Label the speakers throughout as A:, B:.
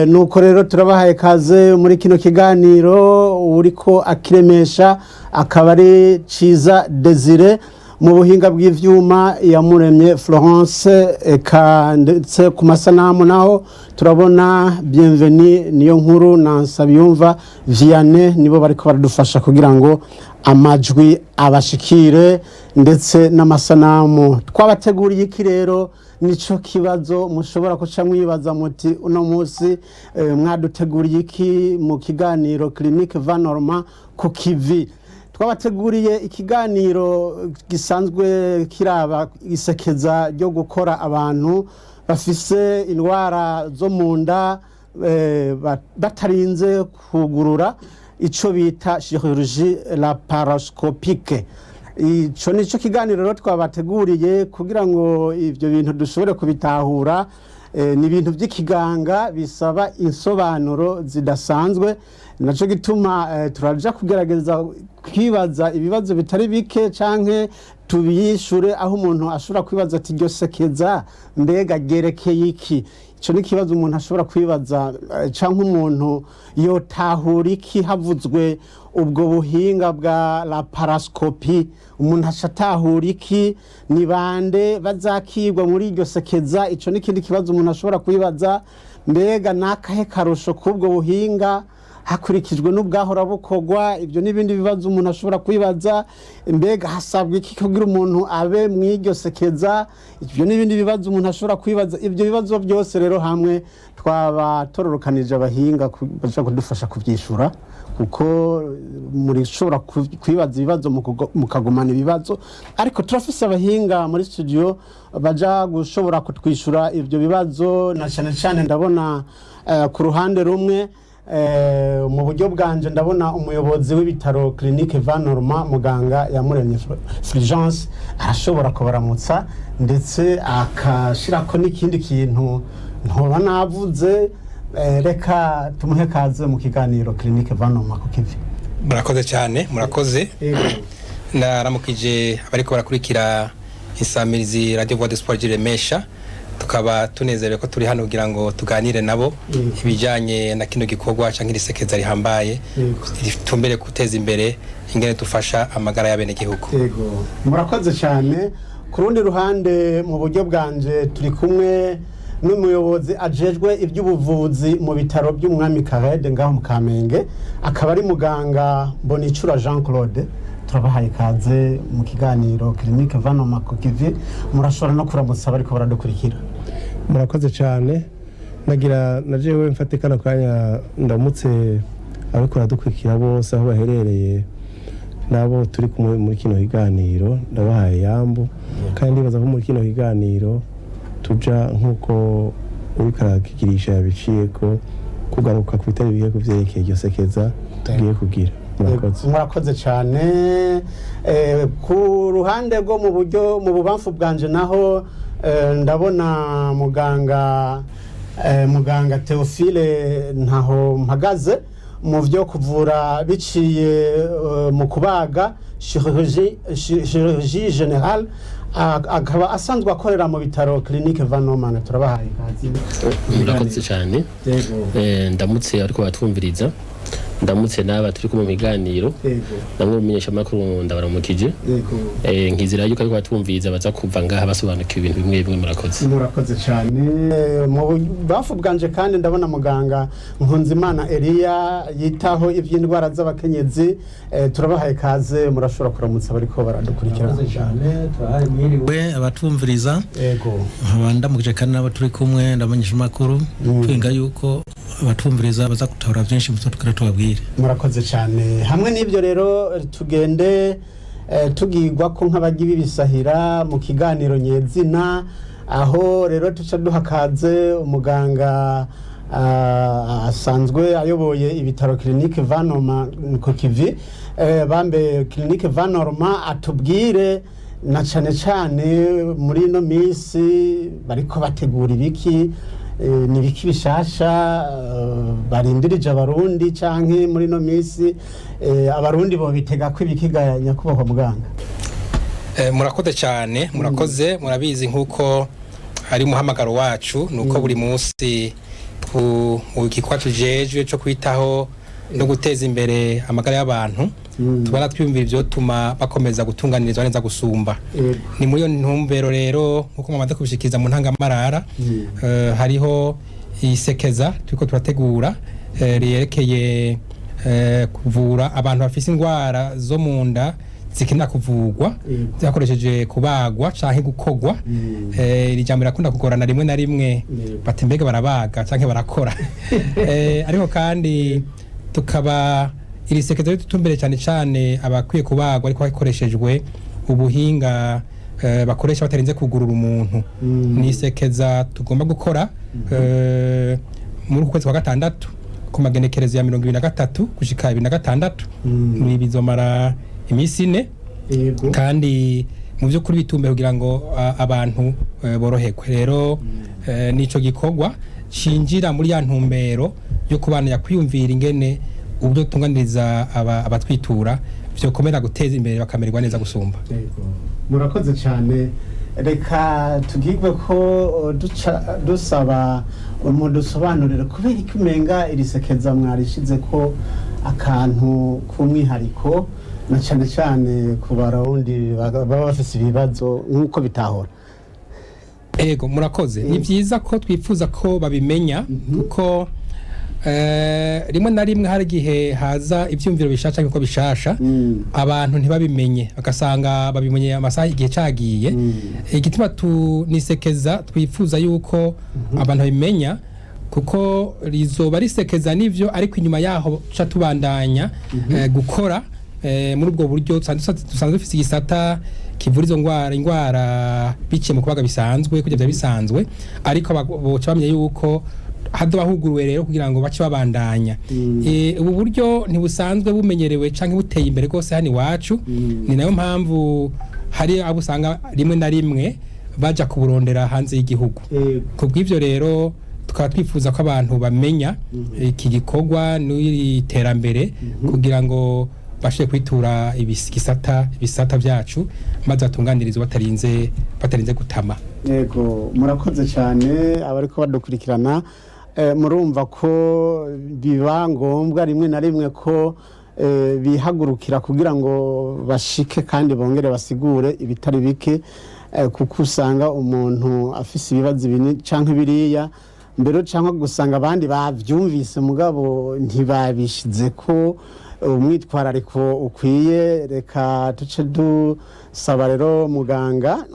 A: Nuko rero turabahaye kaze muri kino kiganiro. Uriko akiremesha akaba ari Ciza Desire, mu buhinga bw'ivyuma Yamuremye Florence, eka ndetse ku masanamu naho turabona Bienvenue Niyo Nkuru na Nsabiyumva Vianney, nibo bariko baradufasha kugira ngo amajwi abashikire ndetse n'amasanamu. Twabateguriye iki rero? Nico kibazo mushobora kuca mwibaza muti: "Uno munsi mwaduteguriye iki mu kiganiro Clinique Vanorma ku kivi?" Twabateguriye ikiganiro gisanzwe kiraba isekeza ryo gukora abantu bafise indwara zo mu nda batarinze kugurura, ico bita chirurgie laparoscopique. Ico nico kiganiro rero twabateguriye kugira ngo ivyo bintu dushobore kubitahura. Ni ibintu by'ikiganga bisaba insobanuro zidasanzwe. Naco gituma turaja kugerageza kwibaza ibibazo bitari bike canke tubiyishure, aho umuntu ashobora kwibaza ati: "Iryo sekeza mbega ryerekeye iki?" Ico ni ikibazo umuntu ashobora kwibaza, canke umuntu yotahura iki havuzwe ubwo buhinga bwa laparoscopie? Umuntu aca atahura iki? Ni bande bazakirwa muri iryo sekeza? Ico ni ikindi kibazo umuntu ashobora kwibaza. Mbega nakahe karusho k'ubwo buhinga hakurikijwe n'ubwahora bukorwa? Ibyo n'ibindi bibazo umuntu ashobora kwibaza. Mbega hasabwa iki kugira umuntu abe mw'iryo sekeza? Ibyo n'ibindi bibazo umuntu ashobora kwibaza. Ibyo bibazo byose rero hamwe twaba tororokanije abahinga baja kudufasha kubyishura, kuko murishobora kwibaza ibibazo mukagumana ibibazo, ariko turafise abahinga muri studio baja gushobora kutwishura ibyo bibazo. Na cyane cyane ndabona ku ruhande rumwe, mu buryo bwanje, ndabona umuyobozi w'ibitaro Clinique Vanorma, muganga Yamuremye Fulgence, arashobora kubaramutsa ndetse akashirako n'ikindi kintu ntoba navuze. Reka tumuhe kaze mu kiganiro Clinique Vanorma ku kivi.
B: Murakoze cyane, murakoze. Ndaramukije abariko barakurikira insamirizi Radio Voix d'Espoir Remesha. Tukaba tunezerewe ko turi hano kugira ngo tuganire nabo ibijyanye na kino gikorwa cyangwa iri sekeza rihambaye ritumbere guteza imbere ingene dufasha amagara y'abenegihugu.
A: Yego, murakoze cyane. Ku rundi ruhande, mu buryo bwanje, turi kumwe n'umuyobozi ajejwe iby'ubuvuzi mu bitaro by'umwami Karede ngaho mu Kamenge, akaba ari muganga Mbonicura Jean Claude. Turabahaye ikaze mu kiganiro Clinique Vanoma ku kivi. Murashobora no kuramutsa bariko baradukurikira.
C: Murakoze cyane. Nagira na jewe mfate kano kanya ndamutse ariko baradukurikira bose aho baherereye, nabo turi kumwe muri kino kiganiro, ndabahaye yambu. Kandi ndibaza ko muri kino kiganiro tuja, nk'uko uriko arakigirisha yabiciye, ko kugaruka ku bitari bike ku vyerekeye iryo sekeza tugiye kugira. Murakoze.
A: Murakoze cyane. Ku ruhande rwo mu buryo mu bubamfu bwanje naho, ndabona muganga Theophile Ntaho Mpagaze mu byo kuvura biciye mu kubaga, chirurgie générale, akaba asanzwe akorera mu bitaro Clinique Vanomane. Turabahaye ikaze.
D: Murakoze cyane. Ndamutse ariko batwumviriza, ndamutse n'aba turi kumwe mu biganiro, namwe mumenyesha amakuru, ndabaramukije. Nkizera yuko ariko batwumviriza baza kuva ngaha basobanukiwe ibintu bimwe bimwe. Murakoze.
A: Murakoze cyane. Mu bubamfu bwanje kandi ndabona muganga Nkunzimana Eliya yitaho iby'indwara z'abakenyezi. Turabahaye kaze, murashobora kuramutsa bariko baradukurikira.
E: Murakoze cyane, turahaye mwiriwe abatwumviriza. Nkaba ndamukije kandi n'abo turi kumwe, ndamenyesha amakuru twiga yuko abatwumviriza baza gutahura byinshi mu byo tukora tubabwire.
A: Murakoze cyane. Hamwe n'ibyo rero tugende tugirwa ko nk'abajya bibisahira mu kiganiro nyezina, aho rero tuca duha kaze umuganga asanzwe ayoboye ibitaro Clinique Vanoma ku kivi, bambe Clinique Vanorma, atubwire na cane cane muri ino minsi bariko bategura ibiki, ni ibiki bishasha barindirije abarundi, canke muri ino minsi abarundi bo bitega ko ibikiga, nyakubahwa muganga.
B: Murakoze cyane, murakoze. Murabizi, nk'uko ari umuhamagaro wacu, ni uko buri munsi Mu gikorwa tujejwe cyo kwitaho no guteza imbere amagara y'abantu, tubona twiyumvira ivyotuma bakomeza gutunganirizwa neza gusumba. Ni muri iyo ntumbero rero, nkuko mwamaze kubishikiriza mu ntangamarara, hariho isekeza turiko turategura ryerekeye kuvura abantu bafise indwara zo mu nda zikenera kuvugwa hakoresheje kubagwa canke gukogwa. Iri jambo rirakunda kugorana rimwe na rimwe, bati mbega barabaga canke barakora? Ariko kandi tukaba iri sekeza ritutumbere cyane cyane abakwiye kubagwa, ariko hakoreshejwe ubuhinga bakoresha batarinze kugurura umuntu. Ni isekeza tugomba gukora muri uku kwezi kwa gatandatu, ku magenekerezo ya 23 gushika 26. Ni bizomara iminsi 4. Kandi mu by'ukuri bitumbe kugira ngo abantu boroherwe. Rero nico gikorwa cinjira muri ya ntumbero yo kubana kwiyumvira ingene uburyo tunganiriza abatwitura vyokomera guteza imbere, bakamererwa neza gusumba.
A: Murakoze cyane. Reka tugirwe ko dusaba mudusobanurire kubera ko umenga iri sekeza mwarishize ko akantu k'umwihariko, na cyane cyane ku Barundi baba bafise ibibazo nk'uko bitahora.
B: Ego, murakoze. Ni byiza ko twifuza ko babimenya, kuko rimwe na rimwe hari igihe haza ibyumviro bishasha nk'uko bishasha, abantu ntibabimenye, bagasanga babimenye amasaha igihe cagiye. Igituma tunisekeza twifuza yuko abantu babimenya, kuko rizoba risekeza n'ivyo, ariko inyuma yaho tuca tubandanya gukora muri ubwo buryo dusanzwe dufise igisata kivura izo ngwara, ingwara biciye mu kubaga bisanzwe kugira bya bisanzwe, ariko boca bamenya yuko hadoba huguruwe rero kugira ngo bace babandanya. Ubu buryo ntibusanzwe bumenyerewe canke buteye imbere rwose hano iwacu. Ni nayo mpamvu hari abo usanga rimwe na rimwe baja kuburondera hanze y'igihugu. Ku bw'ibyo rero tukaba twifuza ko abantu bamenya iki gikorwa n'iri terambere, kugira ngo bashe kwitura ibisata byacu, maze batunganirizwe batarinze gutama.
A: Yego, murakoze cyane. Abariko badukurikirana, murumva ko biba ngombwa rimwe na rimwe ko bihagurukira kugira ngo bashike kandi bongere basigure ibitari bike, kuko usanga umuntu afise ibibazo ibi canke biriya mbere, cyangwa gusanga abandi bavyumvise mugabo ntibabishize ko umwitwarariko ukwiye. Reka tuce dusaba rero muganga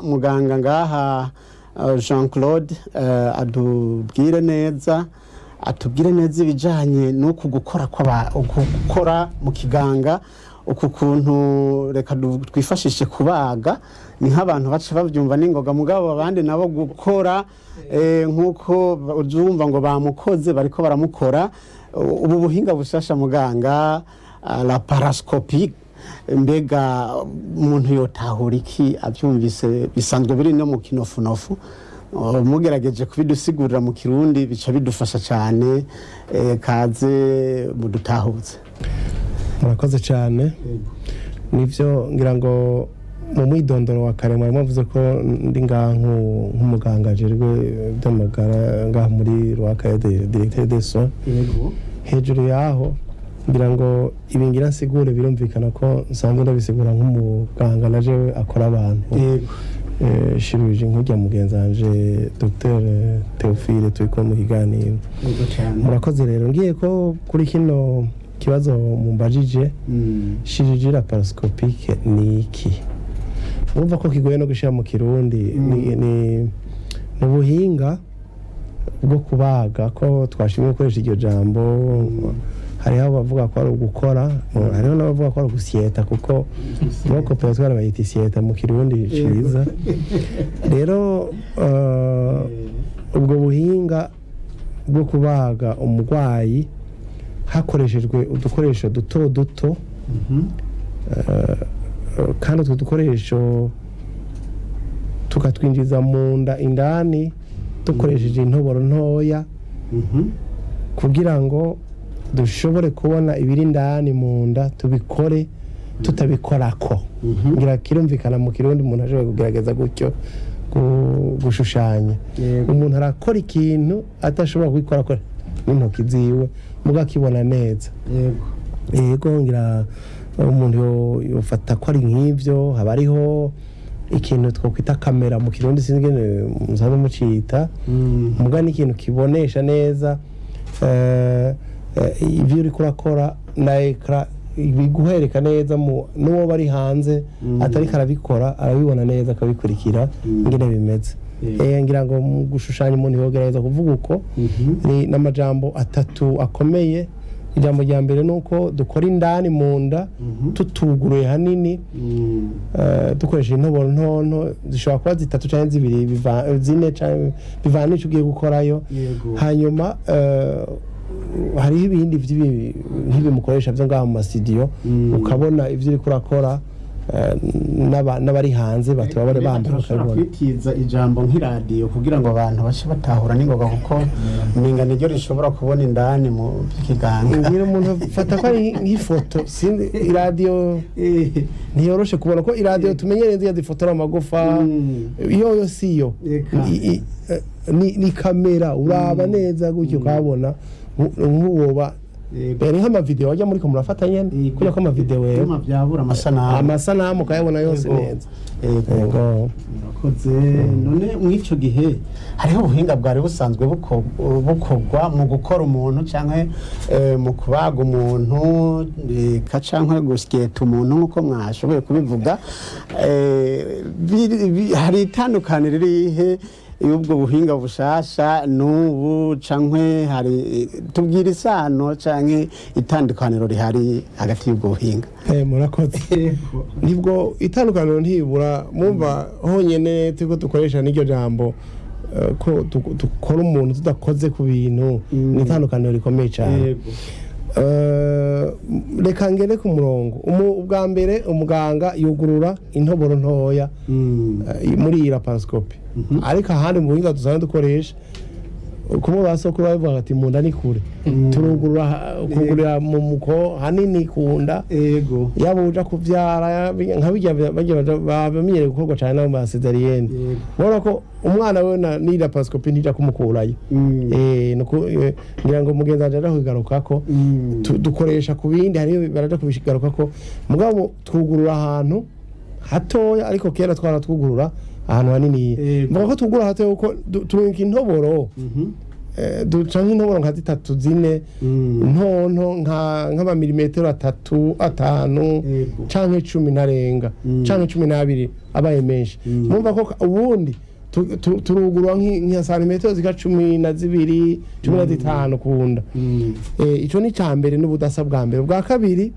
A: ngaha Jean Claude adubwire neza, atubwire neza ibijanye n'uku gukora uku gukora mu kiganga, uku kuntu reka twifashishe kubaga, ni nk'abantu baca babyumva n'ingoga, mugabo abandi nabo gukora nk'uko uzumva ngo bamukoze, bariko baramukora. Ubu buhinga bushasha muganga, laparoscopy, mbega umuntu yotahura iki abyumvise? Bisanzwe biri no mu kinofunofu. Mugerageje kubidusigurira mu Kirundi bica bidufasha cyane. Kaze mudutahuze.
C: Murakoze cyane. Nibyo, ngira ngo mu mwidondoro wa kare mwari mwavuze ko ndi ngaha nk'umuganga ajejwe iby'amagara ngaha muri Rwaka, directeur des soins. Hejuru yaho, ngira ngo ibi ngira nsigure birumvikana ko nsanzwe ndabisigura nk'umuganga na jewe akora abantu, chirurgie, nk'urya mugenzi wanje Dr Theophile turi kumwe mu kiganiro.
A: Yego cyane.
C: Murakoze. Rero ngiye ko kuri kino kibazo mumbajije, chirurgie laparoscopique ni iki? Urumva ko kigoye no gushyira mu Kirundi. Ni ubuhinga bwo kubaga, ko twashimye gukoresha iryo jambo. Hariho abavuga ko ari ugukora, hariho n'abavuga ko ari ugusyeta, kuko muri opératoire bayita isyeta mu Kirundi ciza. Rero ubwo buhinga bwo kubaga umurwayi hakoreshejwe udukoresho duto duto, kandi utwo dukoresho tukatwinjiza mu nda indani dukoresheje intoboro ntoya, kugira ngo dushobore kubona ibiri indani mu nda, tubikore tutabikorako. Ngira kirumvikana mu Kirundi, umuntu ashobora kugerageza gutyo gushushanya. Umuntu arakora ikintu atashobora kubikorako. n'intoki ziwe, muga akibona neza. Yego, ngira umuntu yofata ko ari nk'ibyo. Haba hariho ikintu twakwita kamera mu Kirundi, sinzi ingene musanzwe mucita, muga ni ikintu kibonesha neza ibyo uriko urakora na écran biguhereka neza, mu n'uwo bari hanze atariko arabikora arabibona neza, akabikurikira ingene bimeze. Ngira ngo mu gushushanya umuntu yogerageza kuvuga uko ni n'amajambo atatu akomeye. Ijambo rya mbere ni uko dukora indani mu nda tutuguruye hanini, dukoresheje intoboro ntonto, zishobora kuba zitatu cyangwa zibiri, zine canke bivana n'ico ugiye gukorayo. Hanyuma hariho ibindi nk'ibi mukoresha byo ngaha mu masitidiyo, ukabona ibyo uriko urakora, n'abari hanze bataba bari bambaye
A: Turashobora
C: bakabibona.
A: kwitiza ijambo nk'iradiyo kugira ngo abantu bace batahura n'ingoga, kuko ninga niryo rishobora kubona indani mu by'ikiganga.
C: Ngira umuntu afata ko ari nk'ifoto, sinzi, iradiyo ntiyoroshe kubona ko iradiyo tumenyereye nziya zifotora amagufa, iyo yo siyo.
A: Eka.
C: Ni kamera uraba neza gutyo ukabona nk'uwoba mbere nk'amavideo wajya muri ko murafata nyene, kubera ko amavideo rero
A: Ibyuma byabura amasanamu.
C: Amasanamu ukayabona yose neza. Yego.
A: Murakoze. None mw'icyo gihe hariho ubuhinga bwari busanzwe bukorwa mu gukora umuntu cyangwa mu kubaga umuntu canke gusyeta umuntu, nk'uko mwashoboye kubivuga. Hari itandukaniro ririhe y'ubwo buhinga bushasha n'ubu, canke hari tubwira isano canke itandukaniro rihari hagati y'ubwo buhinga?
C: Murakoze. Nibwo itandukaniro ntibura, mumva honyene turiko dukoresha n'iryo jambo ko dukora umuntu tudakoze ku bintu, ni itandukaniro rikomeye cyane. Reka ngere ku murongo. Ubwa mbere umuganga yugurura intoboro ntoya muri iyi laparoscopie, ariko ahandi mu buhinga dusanzwe dukoresha, kumwe ba sokuru babivuga ati mu nda ni kure, turugurura kugurira mu muko hanini ku nda, yaba uja kuvyara, nka bijya bajya bamenyereye gukorwa cyane n'abo ba césarienne. Ubona ko umwana we n'iyi laparoscopie ntija kumukurayo. Ngira ngo mugenzi wanje aja kubigarukako. Dukoresha ku bindi, hariyo baraja kubigarukako, mugabo twugurura ahantu hatoya, ariko kera twara twugurura ahantu hanini. Mvuga ko twugurura hatoya kuko turungika intoboro, duca nk'intoboro nka zitatu, zine, ntonto nk'amamilimetero 3, 5 canke 10 ntarenga, canke 12 abaye menshi. Mumva ko ubundi turugurura nka santimetero zika 12, 15 kunda. Ico ni ca mbere n'ubudasa bwa mbere. Ubwa kabiri,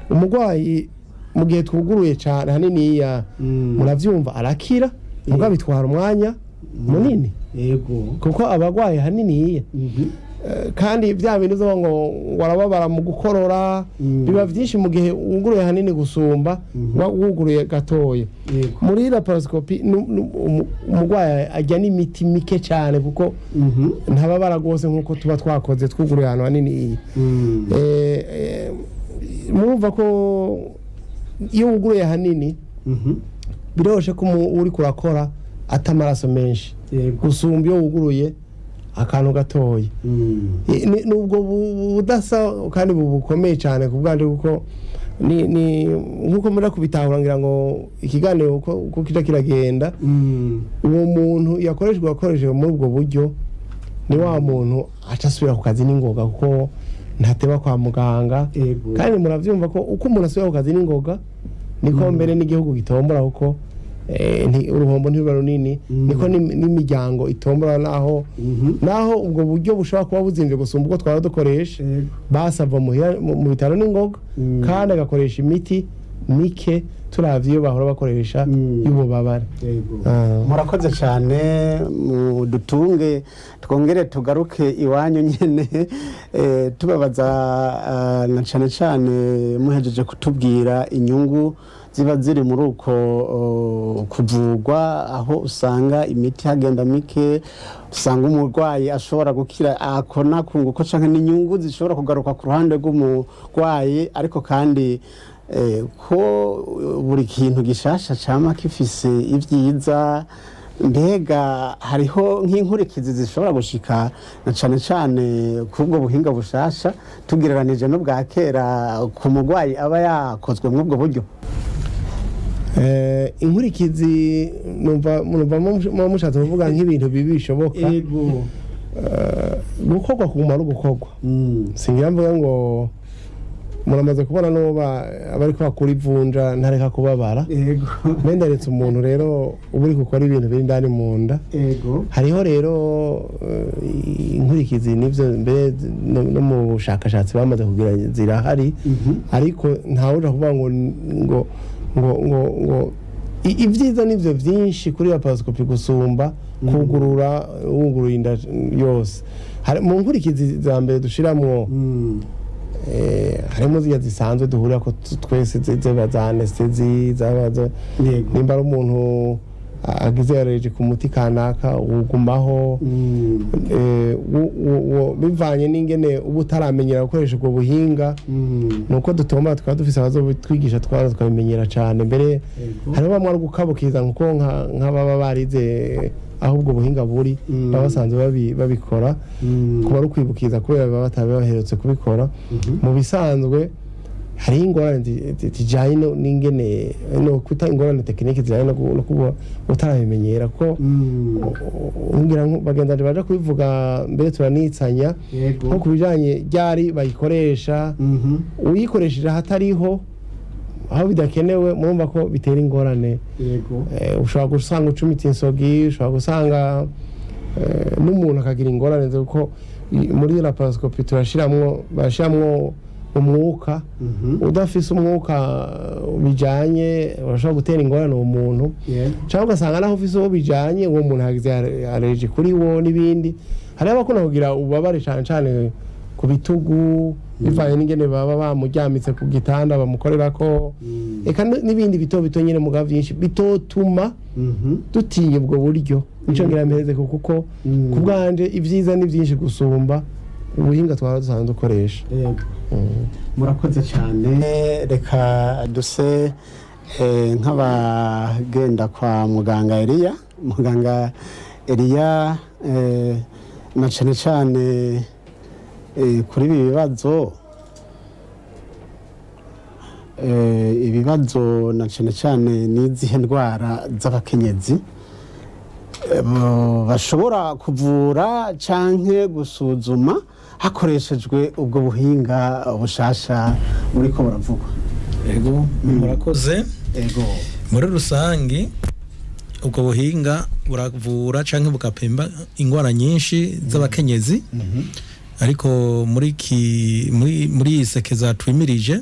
C: umurwayi mu gihe twuguruye cane haniniya, muravyumva, arakira, mugabo bitwara umwanya munini kuko abarwayi haniniya. Kandi bya bintu zo ngo warababara mu gukorora biba byinshi mu gihe wuguruye hanini gusumba wuguruye gatoya. Muri laparoscopie umurwayi ajya n'imiti mike cyane kuko ntababara rwose nk'uko tuba twakoze twuguruye ahantu hanini. Murumva ko iyo wuguruye hanini biroroshe ko uri kurakora ata amaraso menshi gusumba iyo wuguruye akantu gatoya. Nubwo budasa kandi bukomeye cyane ku bwanje, kuko ni nkuko muri kubitahura, ngira ngo ikiganiro uko kija kiragenda, uwo muntu yakoreshejwe yakoresheje muri ubwo buryo ni wa muntu aca asubira ku kazi n'ingoga, kuko ntateba kwa muganga. Kandi muravyumva ko uko umuntu asubira ku kazi n'ingoga niko mbere n'igihugu gitombora, kuko uruhombo ntiruba runini, niko n'imiryango itombora, naho ubwo buryo bushobora kuba buzimvye gusumba ubwo twaba dukoresha, basava mu bitaro n'ingoga kandi agakoresha imiti mike turavye iyo bahora bakoresha y'ububabare.
A: Murakoze cyane. Dutunge twongere tugaruke iwanyu nyene, tubabaza na cyane cyane muhejeje kutubwira inyungu ziba ziri muri uko kuvugwa, aho usanga imiti hagenda mike, usanga umurwayi ashobora gukira akona kunguko canke n'inyungu zishobora kugaruka ku ruhande rw'umurwayi. Ariko kandi ko buri kintu gishasha cama gifise ibyiza. Mbega hariho nk'inkurikizi zishobora gushika na cane cane k'ubwo buhinga bushasha tugereranije n'ubwa kera ku murwayi aba yakozwe mw'ubwo buryo?
C: Inkurikizi numva muba mushatse kuvuga nk'ibintu bibi bishoboka.
A: Ego.
C: Gukorwa kuguma ari ugukorwa. Singira mvuga ngo muramaze kubona n'uba abariko bakura ivunja ntareka kubabara. Mbe ndaretse umuntu rero uba uri gukora ibintu biri indani mu nda. Hariho rero inkurikizi n'ivyo mbere no mu bushakashatsi bamaze kugira zirahari, ariko ntawuja kuvuga ngo ibyiza nivyo vyinshi kuri laparoscopy gusumba kugurura wugurura inda yose. Mu nkurikizi za mbere dushiramwo, harimo zirya zisanzwe duhurira ko twese ziba za anesthésie zaba nimba ari umuntu agize allergie ku muti kanaka ugumaho. Bivanye n'ingene uba utaramenyera gukoresha ubwo buhinga, nuko dutoma tukaba dufise abazobitwigisha twara tukabimenyera cane. Mbere hariho bamwe ari gukabukiza nkuko nk'ababa barize aho ubwo buhinga buri, baba basanzwe babikora, kuba ari ukwibukiza kubera baba batari baherutse kubikora. Mu bisanzwe hariho ingorane zijanye n'ingene no kwita ingorane techniques zijanye no kuba utarabimenyera, ko ngira ngo bagenzi baje kubivuga mbere turanitsanya nko ku bijanye ryari bayikoresha, uyikoresheje ahatariho, aho bidakenewe, murumva ko bitera ingorane. Ushobora gusanga ucumitse insogi, ushobora gusanga n'umuntu akagira ingorane kuko muri laparoscopy turashiramwo barashiramwo umwuka. Udafise umwuka bijanye urashobora gutera ingorane uwo muntu, cyangwa ugasanga naho ufise uwo bijanye uwo muntu yagize allergie kuri wo n'ibindi. Hariho abakunda kugira ububabare cane cane ku bitugu bivanye n'ingene baba bamuryamitse ku gitanda bamukorerako, eka n'ibindi bito bito nyine mugabo byinshi bitotuma dutinya ubwo buryo. Nico ngira mpereze kuko ku bwanje ibyiza ni byinshi gusumba ubuhinga twaba dusanzwe dukoresha.
A: Yego. Murakoze cyane. Reka duse nk'abagenda kwa muganga Eliya. Muganga Eliya, na cyane cyane kuri ibi bibazo, ibibazo na cyane cyane n'izihe ndwara z'abakenyezi bashobora kuvura canke gusuzuma hakoreshejwe ubwo buhinga bushasha buriko buravugwa?
E: Ego, murakoze. Muri rusangi ubwo buhinga buravura canke bugapimba ingwara nyinshi z'abakenyezi, ariko muri iyi sekeza twimirije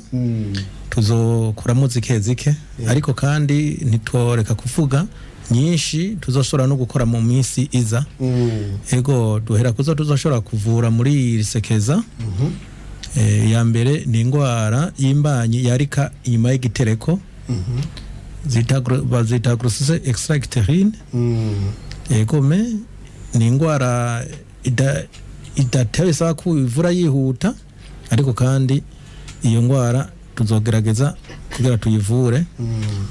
E: tuzokuramo zike zike, ariko kandi ntitworeka kuvuga nyinshi tuzoshobora no gukora mu minsi iza. Ego, duhera kuzo tuzoshobora kuvura muri iri sekeza. Ya mbere ni indwara y'imbanyi yarika inyuma y'igitereko, bazita grossesse extra-utérine. Ego, me ni indwara idatewe isaba ko ivura yihuta, ariko kandi iyo ndwara tuzogerageza kugira tuyivure.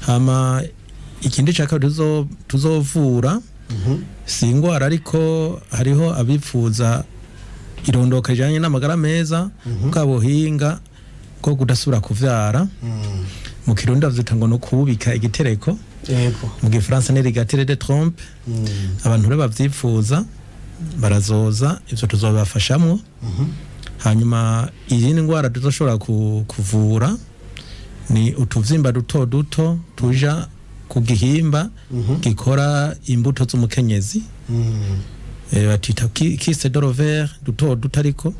E: Hama ikindi cya kabiri tuzovura si indwara, ariko hariho abifuza irondoka rijanye n'amagara meza, bwa buhinga bwo kudasubira kuvyara, mu Kirundi bavyita ngo no kubika igitereko, mu Gifaransa ni ligature de trompe. Abantu rero bavyifuza barazoza, ivyo tuzobafashamwo. Hanyuma izindi ndwara tuzoshobora kuvura ni utuvyimba duto duto tuja ku gihimba gikora imbuto z'umukenyezi, batita kyste de l'ovaire, duto duto ariko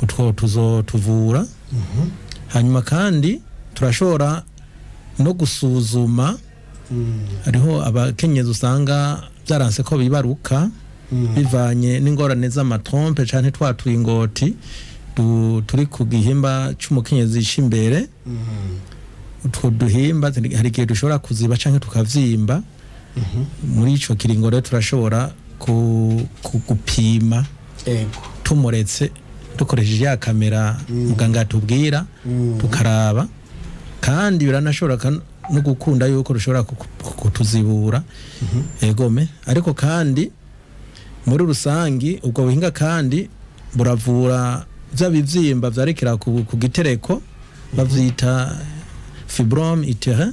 E: utwo tuzotuvura. Hanyuma kandi turashobora no gusuzuma, hariho abakenyezi usanga byaranse ko bibaruka bivanye n'ingorane z'ama trompes canke twa turingoti turi ku gihimba c'umukenyezi c'imbere. Utwo duhimba hari igihe dushobora kuziba canke tukavyimba. Muri ico kiringo rero turashobora gupima tumuretse dukoresheje ya kamera muganga atubwira, tukaraba. Kandi biranashobora no gukunda yuko rushobora kutuzibura. Egome, ariko kandi muri rusangi ubwo buhinga kandi buravura vya bivyimba vyarekera ku gitereko, bavyita fibrome utérin.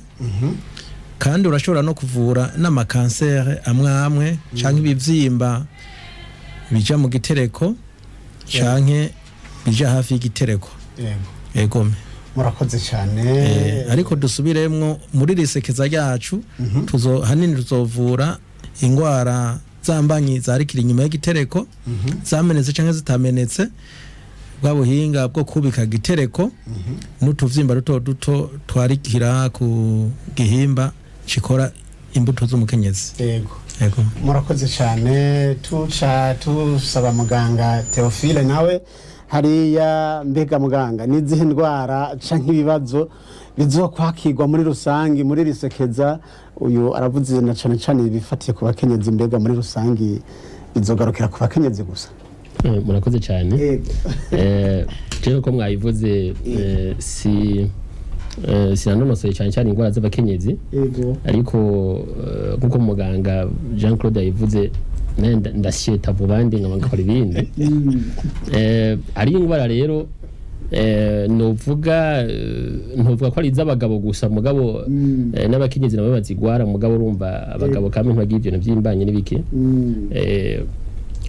E: Kandi urashobora no kuvura n'amakansere amwe amwe canke ibivyimba bija mu gitereko canke bija hafi y'igitereko. Egome.
A: Murakoze cyane.
E: Ariko dusubiremwo, muri risekeza ryacu tuzo hanini tuzovura ingwara z'ambanyi zarikira inyuma y'igitereko, zamenetse canke zitamenetse, bwa buhinga bwo kubika gitereko, n'utuvyimba duto duto twarikira ku gihimba cikora imbuto z'umukenyezi. Yego.
A: Murakoze cyane. Tuca tusaba muganga Theophile nawe hariya. Mbega muganga, n'izihe ndwara canke ibibazo bizokwakirwa muri rusangi muri risekeza? Uyu aravuze na cane cane ibifatiye ku bakenyezi. Mbega muri rusangi bizogarukira ku bakenyezi gusa?
D: Murakoze cyane. Jewe ko mwabivuze, si sinanonosoye cyane cyane indwara z'abakenyezi, ariko nkuko muganga Jean Claude yabivuze, nawe ndasyeta mu bandi nkaba ngakora ibindi. Hari indwara rero novuga, ntuvuga ko ari iz'abagabo gusa, mugabo n'abakenyezi nabo bazigwara, mugabo urumva abagabo kamwe ntibagira ibintu by'imbanye n'ibiki.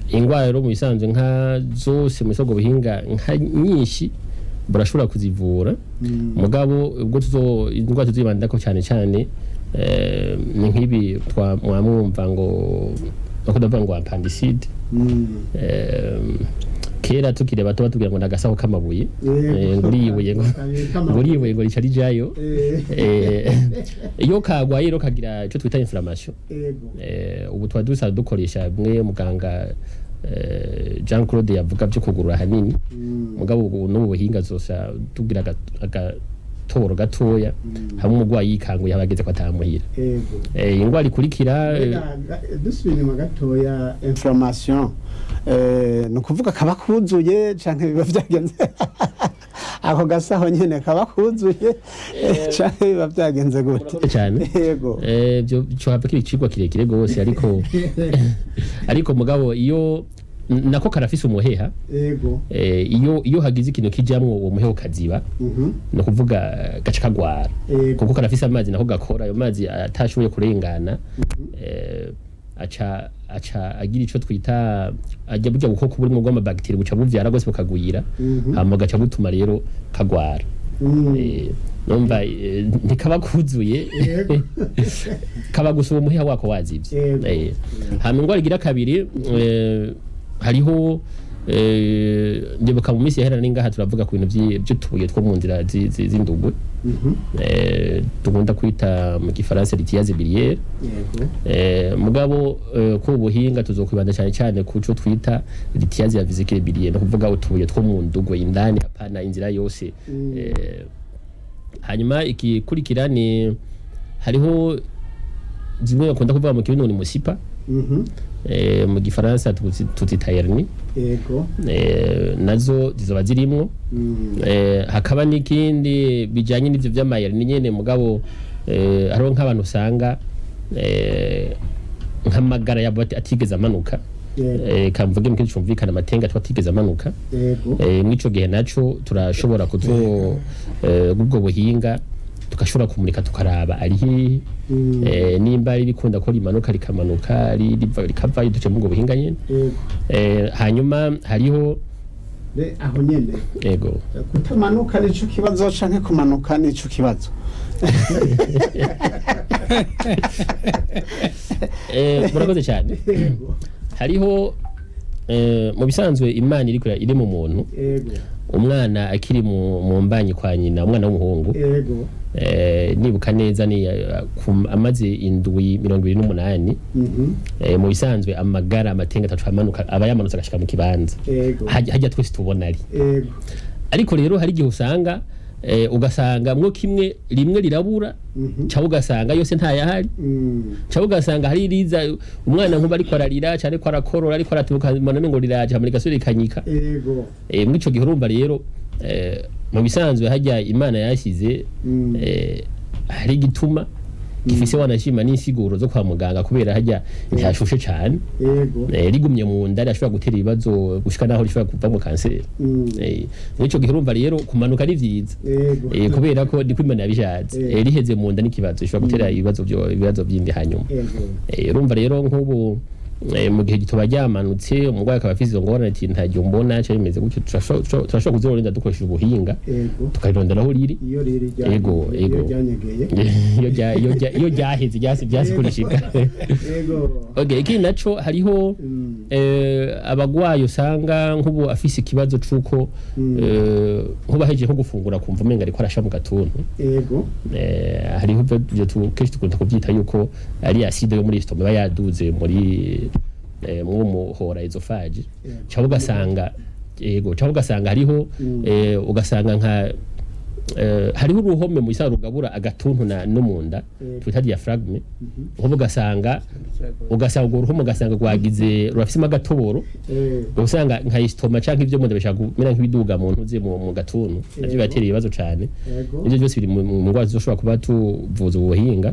D: Ingwara rero mu bisanzwe nka zose mu isoko buhinga nka nyinshi burashobora kuzivura, mugabo ubwo tuzo indwara tuzibandako cyane cyane ni nk'ibi mwamwumva ngo bakunda kuvuga ngo appendicite. Kera tukiri bato batubwira ngo nagasaho k'amabuye, ngo uriyibuye ngo uriyibuye ngo rica rijayo. Iyo kagwaye rero kagira icyo twita inflammation. Ubu tuba dusanzwe dukoresha bimwe muganga Jean Claude yavuga byo kugurura hanini, mugabo ubu n'ubu buhinga zosa tugira agatoboro gatoya hamwe umurwayi yikanguye aba ageze ko atamuhira. Ingwara ikurikira
A: Dusubira inyuma gatoya, inflammation ni ukuvuga kaba kuzuye canke biba byagenze ako gasaho nyene kaba kuzuye, canke biba byagenze gute?
D: Murakoze cyane. Byo cyohava kiba icigwa kirekire gose, ariko mugabo iyo nako karafise umuheha. Iyo hagize ikintu kijamwo, uwo muheha ukaziba, ni ukuvuga gaca kagwara, kuko karafise amazi nako gakora. Ayo mazi atashoboye kurengana, aca agira ico twita ajya burya bukoko burimo bw'amabagiteri, buca buvyara gose bukagwira, hama gaca butuma rero kagwara. Numva ntikaba kuzuye, kaba gusa uwo muheha wako wazivye. Hama ingwara igira kabiri, hariho ndibuka mu minsi yahera ningaha turavuga ku bintu vy'utubuye two mu nzira z'indugwe, dukunda kwita mu gifaransa lithiase biliaire. Mugabo ko ubuhinga tuzokwibanda cyane cyane ku cyo twita lithiase ya vésicule biliaire, no kuvuga utubuye two mu ndugwe indani, apana inzira yose. Hanyuma igikurikira ni hariho zimwe bakunda kuvuga mu kirundi ngo ni musipa, mu gifaransa tuzita hernie. Nazo zizoba zirimwo. Hakaba n'ikindi bijanye n'ivyo vy'amayeri nyene, mugabo hariho nk'abantu usanga nk'amagara yabo atigeze amanuka. Kamvuge mu kintu cumvikana, amatenga atigeze amanuka. Mw'ico gihe naco turashobora kuzo ubwo buhinga tugashobora kumurika tukaraba ari hehe, nimba ari bikunda ko rimanuka rikamanuka, ari riva rikavayo, duce mu ubwo buhinga nyene. Hanyuma hariho
A: Aho nyene,
D: Yego.
A: kutamanuka nico kibazo canke kumanuka nico kibazo?
D: Murakoze cyane. Hariho mu bisanzwe Imana iri mu muntu, umwana akiri mu mbanyi kwa nyina, umwana w'umuhungu, nibuka neza ni amaze indwi 28, mu bisanzwe amagara amatenga atatu amanuka, aba yamanutse agashika mu kibanza hajya twese tubona ari. Ariko rero hari igihe usanga ugasanga mwo kimwe rimwe rirabura, cyangwa ugasanga yose ntayahari, cyangwa ugasanga hari riza umwana nkuba ariko ararira cyane ko arakorora ariko aratubuka mbona ngo riraje, hama rigasubira rikanyika. Muri ico gihe urumva rero mu bisanzwe hajya Imana yashyize Hari igituma gifise wanashima n'insiguro zo kwa muganga, kubera harya ntihashushe cane. Rigumye mu nda rirashobora gutera ibibazo gushika naho rishobora kuvamo kanseri. Muri ico gihe urumva rero kumanuka ari vyiza. Kubera ko niko Imana yabishatse. Riheze mu nda n'ikibazo ishobora gutera ibibazo byo ibibazo byindi hanyuma. Urumva rero nk'ubu mu gihe gitoba ryamanutse, umurwayi akaba afise izo ngorane ati ntaryo mbona cyangwa bimeze gutyo, turashobora kuzirorinda dukoresheje ubuhinga, tukarirondera aho riri.
A: Iyo riri
D: Ego,
A: iyo
D: ego.
A: ryanyegeye.
D: Iyo ryaheze ryasi kurishika. Okay, ikindi naco hariho abagwayi usanga nk'ubu afise ikibazo c'uko nk'ubu ahejeje nko gufungura kumva umenga ariko arasha mu gatuntu. Hariho ivyo kenshi dukunda kuvyita yuko ari acide yo muri estomac iba yaduze muri mw'uwo muhora œsophage, cyangwa ugasanga, yego, cyangwa ugasanga hariho ugasanga nka hariho uruhome mu isano rugabura agatuntu na no mu nda twita diaphragme. Nk'ubu ugasanga urwo ruhome ugasanga rwagize rurafisemo agatoboro, usanga nka estomac canke ibyo mu nda bishaka kumera nk'ibiduga mu ntuze mu gatuntu, navyo biratera ibibazo cane. Ivyo byose biri mu ndwara zizoshobora kuba tuvuza ubuhinga.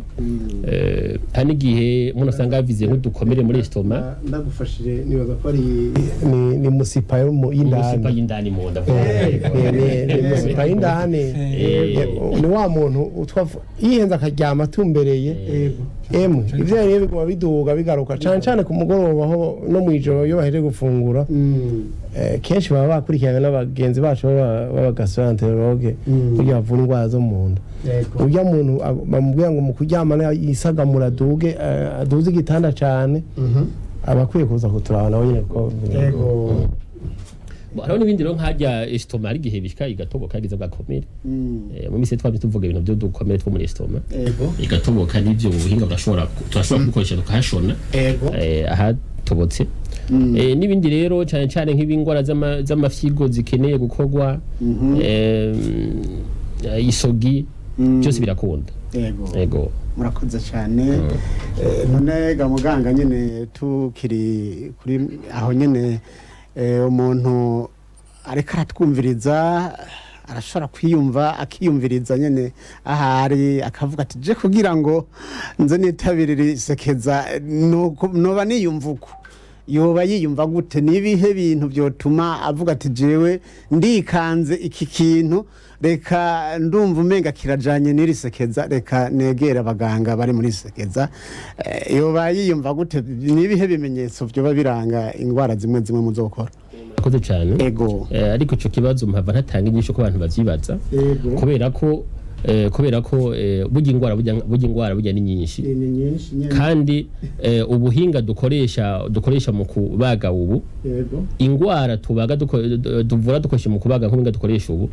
D: Hari n'igihe umuntu usanga yavize nk'udukomere muri estomac.
C: Ndagufashije, nibaza ko ari ni musipa yo y'indani.
D: Umusipa y'indani mu nda.
C: Ni musipa y'indani. Ni wa muntu utwa yihenze akaryama atumbereye emwe ivyo yariye biguma biduga bigaruka cane cane ku mugoroba aho no mw'ijoro iyo bahejeje gufungura. Kenshi baba bakurikiranye n'abagenzi bacu b'abagastroenterologue burya bavura indwara zo mu nda. Urya muntu bamubwira ngo mu kuryama yisagamura aduge, aduze igitanda cane, aba akwiye kuza kuturaba nawe nyine kuko
D: Hariho n'ibindi rero nk'harya estomac hari igihe bishika igatoboka yagize bwakomere. Mu minsi twabye tuvuga ibintu by'udukomere two muri estomac. Igatoboka n'ivyo ubuhinga burashobora turashobora kubikoresha tukahashona ahatobotse. N'ibindi rero cyane cyane nk'ibingwara z'amafyigo zikeneye gukorwa, isogi, byose birakunda. Yego.
A: Murakoze cyane. None ga muganga, nyine tukiri kuri aho nyine, umuntu ariko aratwumviriza arashobora kwiyumva akiyumviriza nyine ahari akavuga ati je kugira ngo nze nitabirire isekeza noba niyumva uko, yoba yiyumva gute? Nibihe bintu byotuma avuga ati jewe ndikanze iki kintu, reka ndumva umenga kirajanye n'iri sekeza, reka negere abaganga bari muri sekeza? Yoba yiyumva gute? Nibihe bimenyetso byoba biranga indwara zimwe zimwe muzokora?
D: Murakoze cyane. Ariko ico kibazo mpava ntatanga inyishu ko abantu bavyibaza, kubera ko burya ingwara burya ni nyinshi.
A: Ni nyinshi nyene.
D: Kandi ubuhinga dukoresha mu kubaga ubu, ingwara tubaga tuvura dukoresha mu kubaga nk'ubuhinga dukoresha ubu,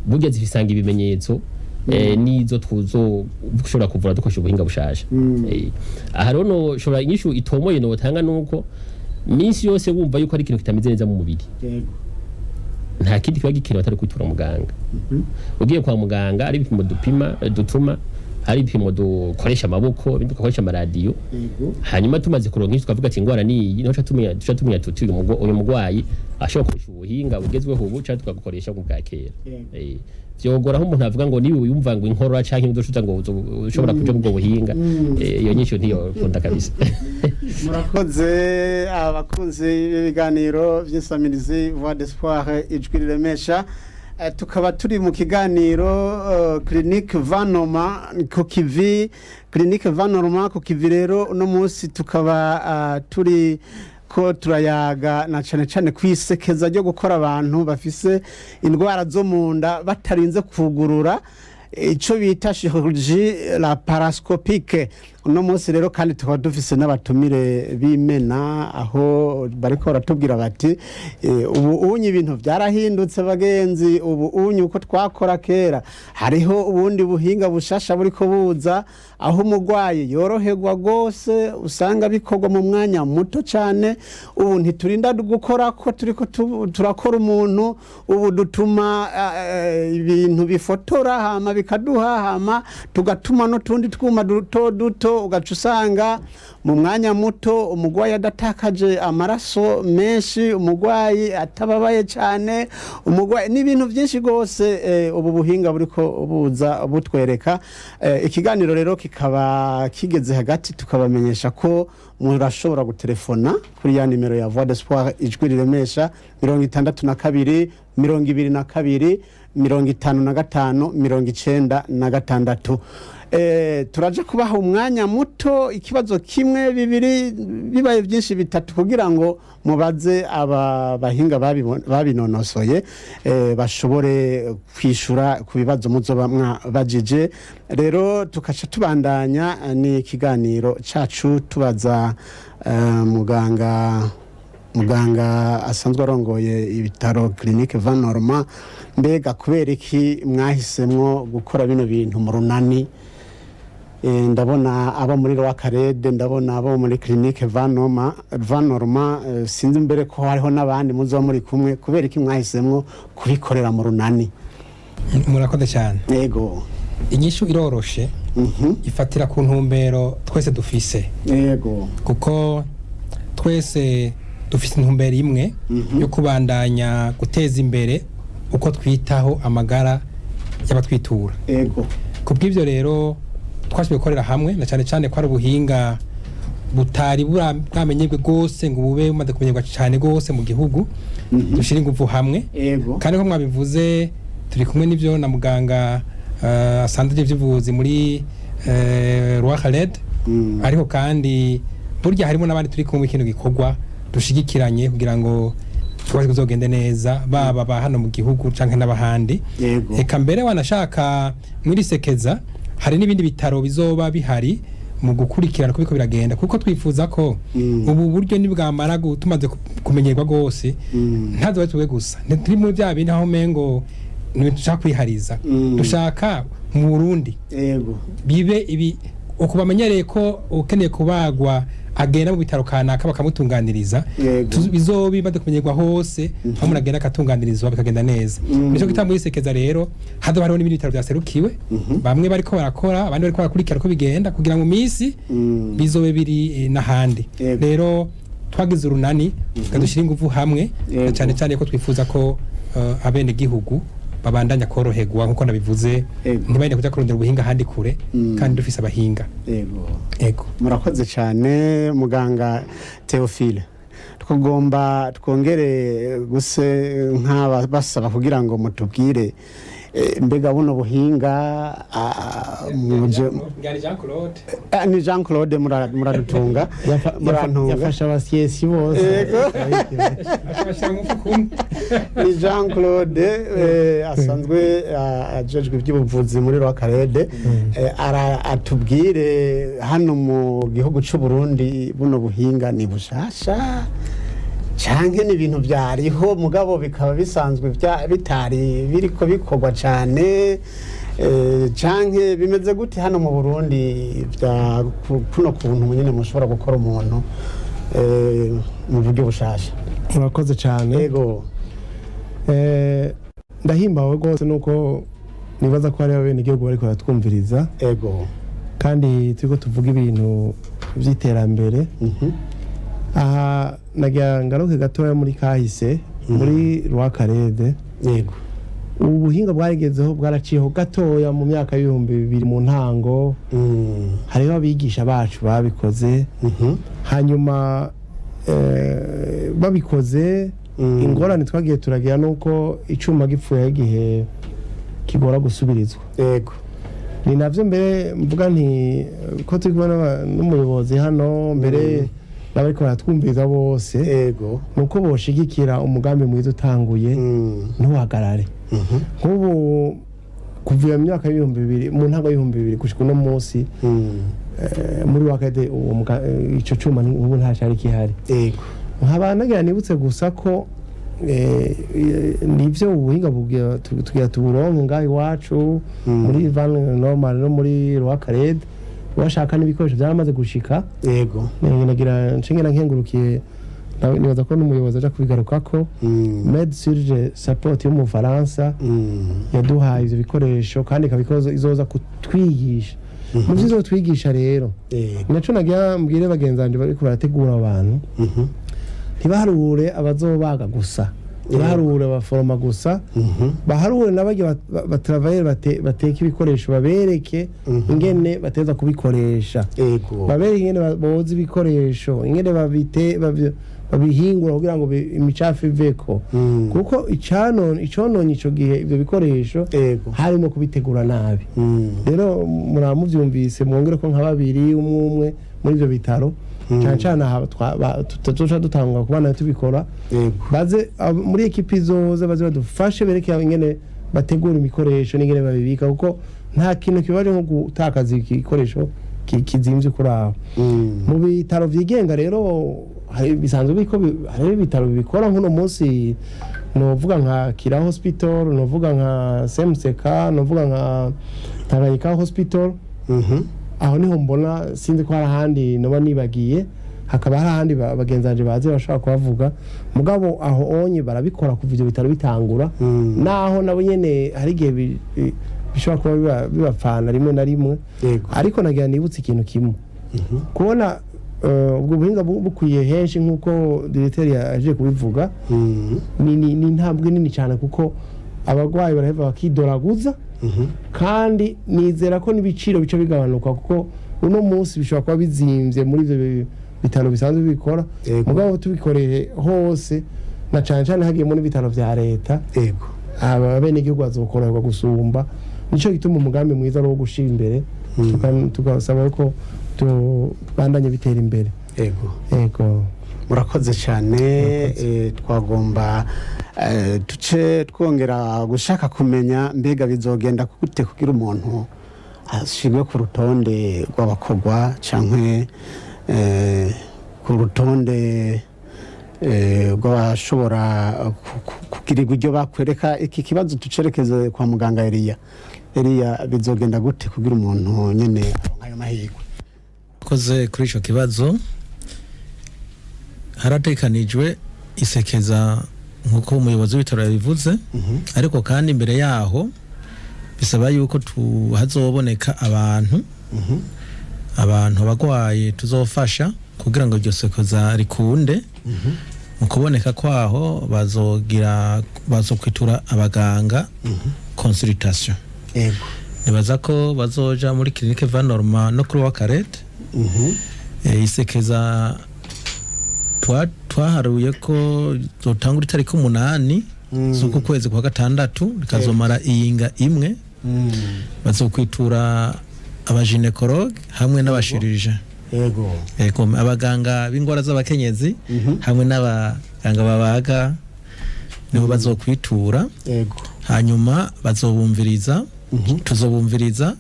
D: burya zifisanga ibimenyetso n'izo tuzo ushobora kuvura dukoresha ubuhinga bushasha. Aha rero noshobora inyishu itomoye notanga nuko minsi yose wumva yuko ari ikintu kitameze neza mu mubiri, nta kindi kiba gikenewe atari kwitura muganga. Ugiye kwa muganga, ari ibipimo dupima dutuma, ari ibipimo dukoresha amaboko, ibindi dukoresha amaradiyo. Hanyuma tumaze kuronka inyishu tukavuga ati ingwara ni iyi, niho tuca tumenya tuti uyu mugwayi ashobora gukoresha ubuhinga bugezweho ubu canke tukagukoresha bwa kera. Vyogora aho umuntu avuga ngo niba wiyumva ngo inkorora canke udushuta ngo ushobora kuja mu bwo buhinga. Iyo nyishu ntiyokunda kabisa.
A: Murakoze abakunzi b'ibiganiro by'insamirizi Voix d'Espoir, ijwi riremesha. Tukaba turi mu kiganiro Clinique Vanoma ku kivi, Clinique Vanoma ku kivi. Rero uno munsi tukaba turi ko turayaga na cane cane kwisekeza ryo gukora abantu bafise indwara zo mu nda batarinze kugurura, ico bita chirurgie laparoscopique. Uno munsi rero kandi tukaba dufise n'abatumire b'imena, aho bariko baratubwira bati ubu unye ibintu byarahindutse bagenzi, ubu unye uko twakora kera hariho ubundi buhinga bushasha buriko buza, aho umurwayi yoroherwa rwose, usanga bikorwa mu mwanya muto cyane. Ubu ntiturinda gukora ko turiko turakora umuntu, ubu dutuma ibintu bifotora hama bikaduha, hama tugatuma n'utundi twuma duto duto. Gutyo ugaca usanga mu mwanya muto umurwayi adatakaje amaraso menshi, umurwayi atababaye cyane, umurwayi n'ibintu byinshi rwose. Ubu buhinga buriko buza butwereka. Ikiganiro rero kikaba kigeze hagati, tukabamenyesha ko murashobora gutelefona kuri ya nimero ya Voix d'Espoir, Ijwi Riremesha, 62 22 55 96. Turaja kubaha umwanya muto, ikibazo kimwe, bibiri, bibaye byinshi bitatu, kugira ngo mubaze aba bahinga babinonosoye, bashobore kwishura ku bibazo muzoba mwabajije. Rero tukaca tubandanya n'ikiganiro cacu, tubaza muganga asanzwe arongoye ibitaro Clinique Van Norma, mbega kubera iki mwahisemwo gukora bino bintu mu runani? Ndabona abo muri Rwakarede, ndabona abo muri Clinique Van Norma, sinzi mbere ko hariho n'abandi muzoba muri kumwe. Kubera iki mwahisemwo kubikorera mu runani?
B: Murakoze cyane.
A: Yego.
B: Inyishu iroroshe, ifatira ku ntumbero twese dufise, kuko twese dufise intumbero imwe yo kubandanya guteza imbere uko twitaho amagara y'abatwitura. Ku bw'ibyo rero twashoboye gukorera hamwe, na cyane cyane ko ari ubuhinga butari bwamenyerwe rwose ngo bube bumaze kumenyerwa cyane rwose mu gihugu, dushyire ingufu hamwe. Kandi ko mwabivuze, turi kumwe n'ibyo na muganga asanzwe iby'ubuvuzi muri Roi Khaled, ariko kandi burya harimo n'abandi turi kumwe, kino gikorwa dushigikiranye kugira ngo ikibazo kizogende neza, baba ba hano mu gihugu canke n'abahandi. Eka mbere wanashaka muri sekeza hari n'ibindi bitaro bizoba bihari mu gukurikirana uko biriko biragenda, kuko twifuza ko ubu buryo nibwamara tumaze kumenyerwa rwose, ntazoba twe gusa ntituri muri bya bindi aho umengo ni ibintu dushaka kwihariza. Dushaka mu Burundi bibe ibi uko bamenyereye ko ukeneye kubagwa agenda mu bitaro kanaka bakamutunganiriza. Bizoba bimaze kumenyerwa hose, aho umuntu agenda akatunganirizwa bikagenda neza. Nico gituma muri sekeza rero hazoba hariho n'ibindi bitaro byaserukiwe, bamwe bariko barakora, abandi bariko barakurikira uko bigenda, kugira ngo mu minsi bizobe biri n'ahandi. Rero twagize urunani tukadushyira ingufu hamwe, na cyane cyane ko twifuza ko abenegihugu babandanya koroherwa nkuko nabivuze, ntibagende kuja kurondera ubuhinga ahandi kure kandi dufise abahinga. Ego.
A: Murakoze cyane, muganga Theophile. Twagomba twongere guse nk'aba basaba kugira ngo mutubwire, mbega buno buhinga
B: Ngari Jean Claude.
A: Ni Jean Claude, muradutunga, murantunga.
C: Yafasha abasiyesi bose.
B: Ashobora umufuko umwe.
A: Ni Jean Claude, asanzwe ajejwe iby'ubuvuzi muri Rwakarede. Atubwire, hano mu gihugu cy'u Burundi buno buhinga ni bushasha canke ni ibintu byariho mugabo bikaba bisanzwe bitari biriko bikorwa cane, canke bimeze gute hano mu Burundi bya kuno kuntu nyine mushobora gukora umuntu mu buryo bushasha?
C: Murakoze cyane. Ndahimbawe rwose nuko nibaza ko hariho abenegihugu bariko baratwumviriza, kandi turiko tuvuga ibintu vy'iterambere. Aha nagira ngaruke gatoya muri kahise, muri Rwakarede. Ubu buhinga bwarigezeho, bwaraciyeho gatoya mu myaka y'2000 mu ntango. Hariho abigisha bacu babikoze. Hanyuma babikoze, ingorane twagiye turagira nuko icuma gipfuye igihe kigora gusubirizwa. Ni navyo mbere mvuga nti ko turi kumwe n'umuyobozi hano, mbere n'abariko baratwumviriza bose, nuko boshigikira umugambi mwiza utanguye, ntuhagarare. Nk'ubu kuva iyo myaka y'2000, mu ntango y'2000 gushika uno munsi, muri wakade uwo ico cuma ubu nta cari kihari. Nkaba nagira nibutse gusa ko nivyo ubuhinga bugira tugira tuburonke ngaho iwacu muri Van Normal no muri Rwakarede, washaka n'ibikoresho byaramaze gushika. Nagira nshingena nkengurukiye, nibaza ko n'umuyobozi aja kubigarukako, Med Surge Support yo mu Faransa yaduhaye ivyo bikoresho, kandi ikaba izoza kutwigisha. Mu byo izotwigisha rero, naco nagira mbwire bagenzi banje bariko barategura abantu, ntibaharure abazobaga gusa, ntibaharure abaforoma gusa, baharure n'abarya batravayeri bateka ibikoresho, babereke ingene bateza kubikoresha, babereke ingene boza ibikoresho, ingene babihingura kugira ngo imicafu iveko, kuko icononye ico gihe ivyo bikoresho harimo kubitegura nabi. Rero muraba muvyumvise, mwongere ko nka babiri, umwe umwe muri ivyo bitaro, cyane cyane aha tutazoca dutangwa kubana tubikora, baze muri ekipi izoza, baze badufashe, bereke ingene bategura ibikoresho n'ingene babibika, kuko nta kintu kibaje nko gutakaza igikoresho kizimvye kuri aho. Mu bitaro vyigenga rero hari bisanzwe biko hari ibitaro bibikora. Nk'uno munsi novuga nka Kira Hospital, novuga nka CMCK, novuga nka Tanganyika Hospital. Aho niho mbona, sinzi ko hari ahandi noba nibagiye, hakaba hari ahandi bagenzi banje bazi bashobora kuhavuga, mugabo aho onye barabikora kuva ivyo bitaro bitangura, naho nabo nyene hari igihe bishobora kuba bibapfana rimwe na rimwe. Ariko nagira nibutse ikintu kimwe: kubona ubwo buhinga bukwiye henshi nk'uko diregiteri yaje kubivuga, ni intambwe nini cyane, kuko abarwayi baraheva bakidoraguza, kandi nizera ko n'ibiciro bica bigabanuka, kuko uno munsi bishobora kuba bizimvye muri ivyo bitaro bisanzwe bibikora, mugabo tubikoreye hose, na cane cane hagiyemo n'ibitaro vya leta, aba abenegihugu bazokoroherwa gusumba. Nico gituma umugambi mwiza ari uwo gushira imbere, tugasaba ko tubandanye bitera imbere. Yego.
A: Murakoze cyane. Twagomba duce twongera gushaka kumenya, mbega bizogenda gute kugira umuntu ashyirwe ku rutonde rw'abakorwa cyangwa ku rutonde rw'abashobora kugirirwa ibyo bakwereka? Iki kibazo tucerekeze kwa muganga Eliya. Eliya, bizogenda gute kugira umuntu nyine aronke ayo mahirwe?
E: Koze kuri icyo kibazo, haratekanijwe isekeza nk'uko umuyobozi w'ibitaro yabivuze, ariko kandi imbere yaho bisaba yuko hazoboneka abantu abagwayi tuzofasha kugira ngo iryo sekeza rikunde. Mu kuboneka kwaho bazogira bazokwitura abaganga consultation. Nibaza ko bazoja muri clinique Van Norma no kuri Wakarete. Isekeza twaharuye ko zotangura itariki 8 z'uku kwezi kwa gatandatu, rikazomara iyinga imwe. Bazokwitura abagynécologue hamwe n'abachirurgien. Yego, abaganga b'ingwara z'abakenyezi hamwe n'abaganga babaga nibo bazokwitura. Hanyuma bazobumviriza, tuzobumviriza,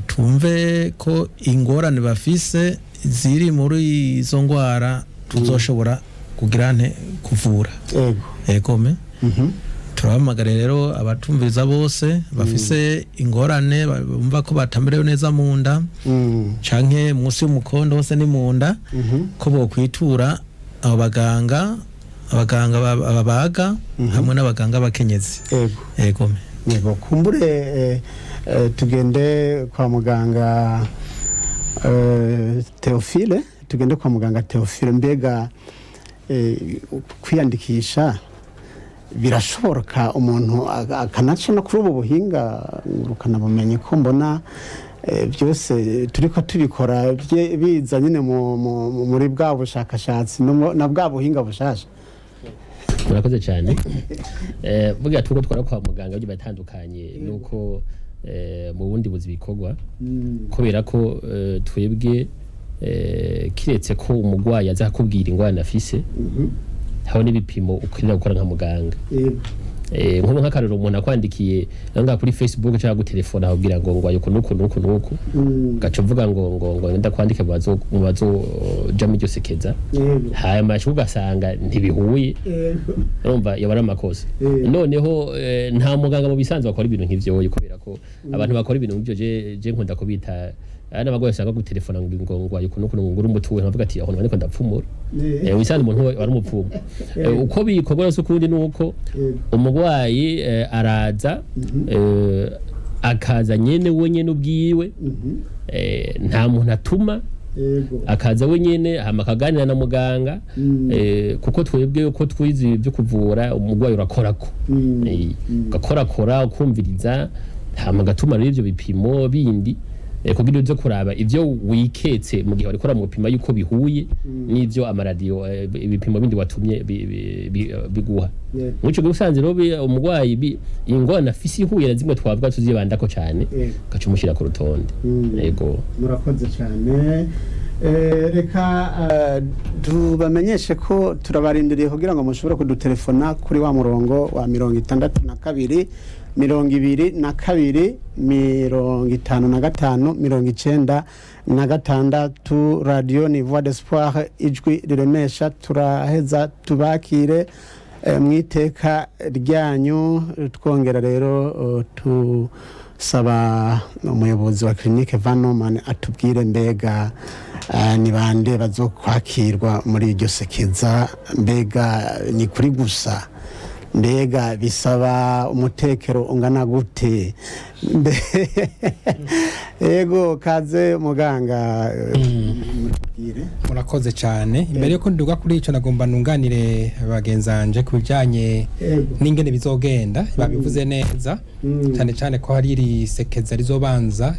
E: twumve ko ingorane bafise ziri muri izo ngwara tuzoshobora kugira nte kuvura. Yego me. Turabahamagara rero abatumviriza bose bafise ingorane, bumva ko batamerewe neza mu nda canke munsi y'umukondo hose ni mu nda, ko bokwitura abo baganga, abaganga ababaga hamwe n'abaganga b'abakenyezi. Yego me.
A: Yego, kumbure tugende kwa muganga Theophile, tugende kwa muganga Theophile. Mbega kwiyandikisha birashoboka, umuntu akanaca no kuri ubu buhinga ngurukanabumenyi, ko mbona byose turiko tubikora biza nyine muri bwa bushakashatsi no na bwa buhinga bushasha?
D: Murakoze cyane. Burya tuko twara kwa muganga bigiye batandukanye nuko mu bundi buzi bikorwa, kubera ko twebwe kiretse ko umurwayi aza akubwira ingwara afise, hariho n'ibipimo ukwiriye gukora nka muganga. Nko nk'akarero, umuntu akwandikiye ngaha kuri Facebook cyangwa gutelefona akubwira ngo ngwaye uku n'uku n'uku n'uku, gaca uvuga ngo ndakwandike mu bazoja mu iryo sekeza, hanyuma ugasanga ntibihuye, urumva yaba ari amakosa. Noneho nta muganga mu bisanzwe bakora ibintu nk'ivyo, kubera ko abantu bakora ibintu nk'ivyo je nkunda kubita ari n'abagore usanga gutelefona ngo ngwaye uku n'uku, ngo ngure umuti we, nkavuga ati aho ndiko ndapfumura. Wisanze umuntu wari umupfumu. Uko bikorwa rero ukundi nuko umurwayi araza. Akaza nyene wenyene ubwiwe, nta muntu atuma. Akaza wenyene, hama akaganira na muganga, kuko twebwe uko twize ibyo kuvura umurwayi, urakorako, ugakorakora, ukumviriza, hama agatuma rero ivyo bipimo bindi, kugira uze kuraba ivyo wiketse mu gihe wariko uramupima yuko bihuye n'ivyo amaradiyo, ibipimo bindi watumye biguha. Muri ico gihe usanze rero umurwayi ingorane afise ihuye na zimwe twavuga tuzibandako cane, ugaca umushyira ku rutonde. Yego.
A: Murakoze cyane. Reka tubamenyeshe ko turabarindiriye kugira ngo mushobore kudutelefona kuri wa murongo wa 62 22 55 96. Radiyo ni Voix d'Espoir, Ijwi Riremesha. Turaheza tubakire mu iteka ryanyu. Twongera rero tusaba umuyobozi wa clinique Van Norman atubwire mbega ni bande bazokwakirwa muri iryo sekeza, mbega ni kuri gusa, mbega bisaba umutekero ungana gute? Yego, kaze muganga, mutubwire.
B: Murakoze cyane. Imbere yuko nduga kuri icyo, nagomba nunganire bagenzanje ku bijyanye n'ingene bizogenda. Babivuze neza, cyane cyane ko hari iri sekeza rizobanza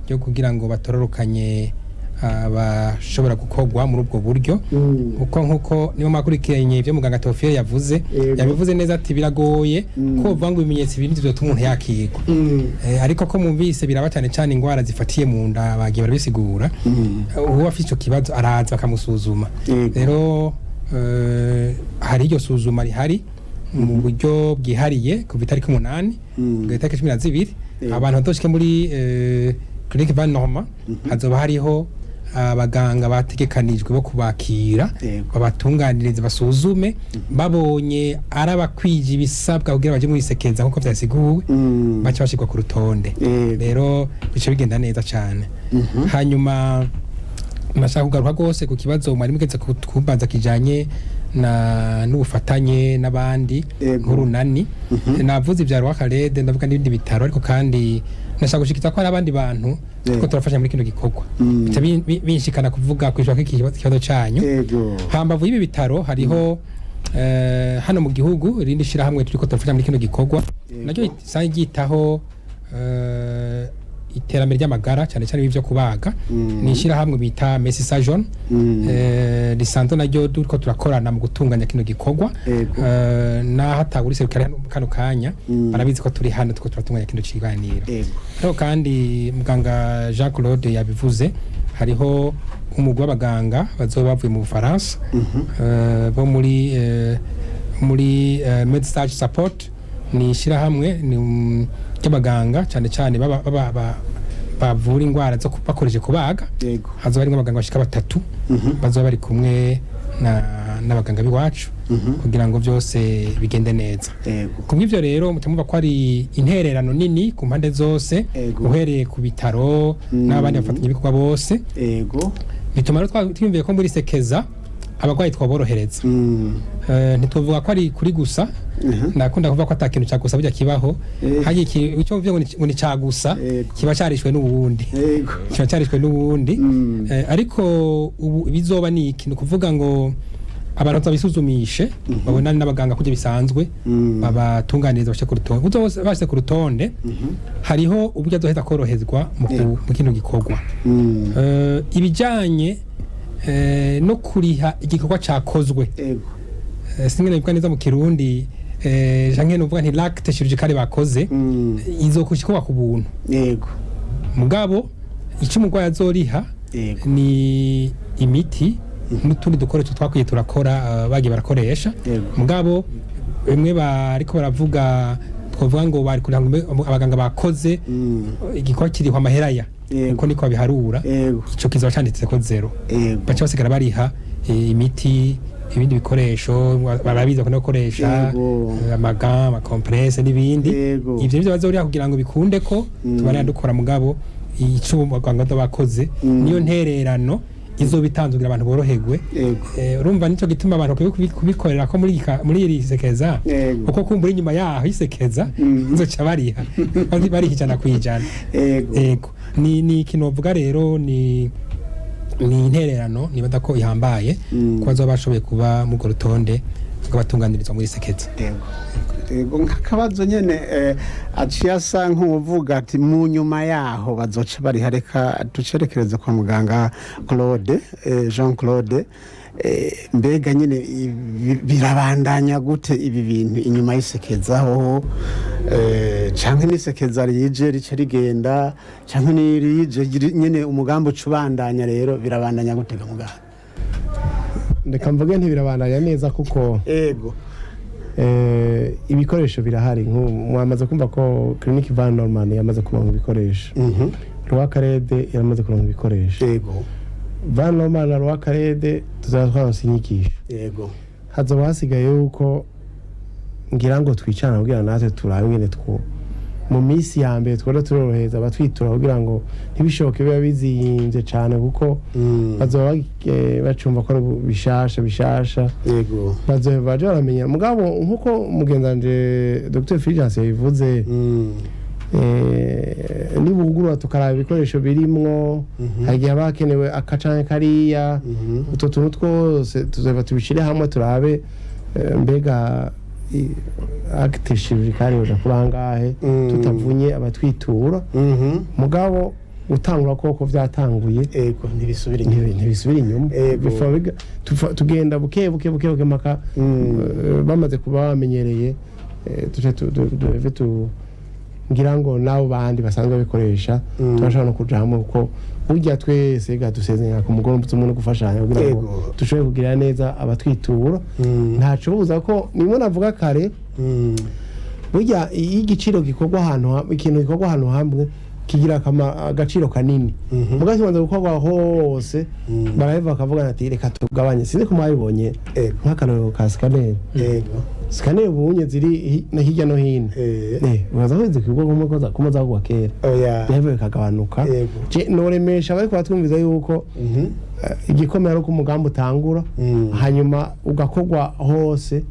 B: ryo kugira ngo batororokanye abashobora gukorwa muri ubwo buryo, kuko nkuko niba mwakurikiranye ibyo muganga Theophile yavuze, yabivuze neza ati biragoye ko uvuga ngo ibimenyetso ibi nivyo vyotuma umuntu yakirwa. Ariko ko mwumvise biraba cyane cyane ingwara zifatiye mu nda, bagiye barabisigura. Uwo afite ico kibazo araza bakamusuzuma. Rero hari iryo suzuma rihari mu buryo bwihariye kuva itariki 8 kugera itariki 12. Abantu bazoshike muri clinique Van Norman, hazoba hariho abaganga bategekanijwe bo kubakira, babatunganirize, basuzume. Babonye ari abakwije ibisabwa kugira baje mu isekeza nkuko vyasiguwe, baca bashirwa ku rutonde. Rero bica bigenda neza cyane. Hanyuma nashaka kugaruka rwose ku kibazo mwari mugeze kumbaza kijanye na n'ubufatanye n'abandi nk'urunani. Navuze ibya Rwakarede, ndavuga n'ibindi bitaro, ariko kandi nashaka gushikiriza ko hari abandi bantu turiko turafasha muri kino gikorwa. Bica binshikana kuvuga kwishura kw'iki kibazo canyu. Hambavu y'ibi bitaro, hariho hano mu gihugu irindi shirahamwe turiko turafasha muri kino gikorwa, naryo risanzwe ryitaho iterambere ry'amagara, cyane cyane ibyo kubaga. Ni ishyirahamwe bita Messi Sajon, risanzwe naryo turiko turakorana mu gutunganya kino gikorwa. Naho atagura iserukira hano kano kanya, barabizi ko turi hano turiko turatunganya kino kiganiro. Ariko kandi muganga Jean Claude yabivuze, hariho umugwi w'abaganga bazoba bavuye mu Bufaransa, bo muri MedSage Support. Ni ishyirahamwe ni ry'abaganga cyane cyane bavura indwara zo bakoresheje kubaga. Hazoba harimo abaganga bashika batatu bazoba bari kumwe n'abaganga b'iwacu kugira ngo byose bigende neza. Kubw'ivyo rero mutamumva ko ari intererano nini ku mpande zose, uhereye ku bitaro n'abandi bafatanyabikorwa bose. Bituma rero twiyumviye ko muri sekeza abarwayi twaborohereza. Ntitwovuga ko ari kuri gusa. Nakunda kuvuga ko ata kintu cya gusa burya kibaho. Hari icyo mvuze ngo ni cya gusa, kiba carishwe n'uwundi, kiba carishwe n'uwundi. Ariko ubu ibizoba ni iki? Ni ukuvuga ngo abantu babisuzumishe, babonane n'abaganga kurya bisanzwe, babatunganiriza, bashyire ku rutonde. Uzo bashyize ku rutonde, hariho uburyo azoheza koroherezwa mu kino gikorwa. Ibijyanye no kuriha igikorwa cakozwe, singe nabivuga neza mu Kirundi, canke novuga nti l'acte chirurgical bakoze, izokushikorwa ku buntu. Mugabo icyo umurwayi azoriha ni imiti n'utundi dukoresho twakwiye turakora, bagiye barakoresha. Mugabo bimwe bariko baravuga, twavuga ngo bari kugira ngo abaganga bakoze igikorwa kirihwa amahera ya, uko niko babiharura, ico kizoba canditse ko zéro. Baca basigara bariha imiti, ibindi bikoresho barabizi bakunda gukoresha, ama gants, ama compresses n'ibindi. Ivyo nivyo bazoriha kugira ngo bikunde ko tubana dukora. Mugabo ico abaganga bakoze niyo ntererano. Izoba itanzwe kugira abantu boroherwe. Urumva nicyo gituma abantu bakwiye kubikorera ko muri iri sekeza, kuko kumbura inyuma yaho isekeza nzoca bariha bariha 100%. Ego, ni ikintu bavuga rero, ni intererano nibaza ko ihambaye ko bazoba bashoboye kuba muri urwo rutonde rw'abatunganirizwa muri sekeza.
A: Yego, nk'akabazo nyene aciye asa nk'uvuga ati mu nyuma yaho bazoca bariha. Reka ducerekereze kwa muganga Claude, Jean Claude. Mbega nyene birabandanya gute ibi bintu inyuma y'isekeza hoho, canke n'isekeza rije rica rigenda, canke nirije nyene umugambi uca ubandanya? Rero birabandanya gute ga muganga?
C: Reka mvuge ntibirabandanya neza kuko ibikoresho birahari. Mwamaze kumva ko Clinique Van Norman yamaze kuronka ibikoresho, Rwakarede yaramaze kuronka ibikoresho. Van Norman na Rwakarede tuzaba twaronse inyigisho. Hazoba hasigaye yuko ngira ngo twicarana kugira natwe turabe ingene two mu minsi ya mbere twora turorohereza abatwitura kugira ngo ntibishoboke biba biziyimvye cane, kuko bazoba bacumva ko ari bishasha bishasha. Bazoba baje baramenya. Mugabo nkuko mugenzanje Dr Fulgence yabivuze, nibugurura tukaraba ibikoresho birimwo, hari igihe haba hakenewe aka canke kariya. Utwo tuntu twose tuzova tubishire hamwe turabe mbega acte chirurgicale yoja kuri angahe tutavunye abatwitura. Mugabo gutangura koko vyatanguye.
A: Ego, ntibisubira inyuma.
C: Ntibisubira inyuma. Tugenda buke buke buke buke mpaka bamaze kuba bamenyereye, tuce duheve tu ngira ngo n'abo bandi basanzwe babikoresha turashobora no kuja hamwe, kuko burya twese ga dusezeranya ku mugoroba umwe no gufashanya kugira ngo dushobore kugira neza abatwitura. Ntacubuza ko nimwe navuga kare, burya iyo igiciro gikorwa ahantu ikintu gikorwa ahantu hamwe kigira agaciro kanini, muga kibanza gukorwa hose baraheva bakavuga ati reka tugabanye. Sinzi ko mwabibonye nk'akarorero ka scanner. Scanner ubunye ziri hirya no hino, uraza ko zikorwa kumwe kuma zagwa kera, bihava bikagabanuka. Je noremesha bariko batwumviza yuko igikomeye ari uko umugambi utangura, hanyuma ugakorwa hose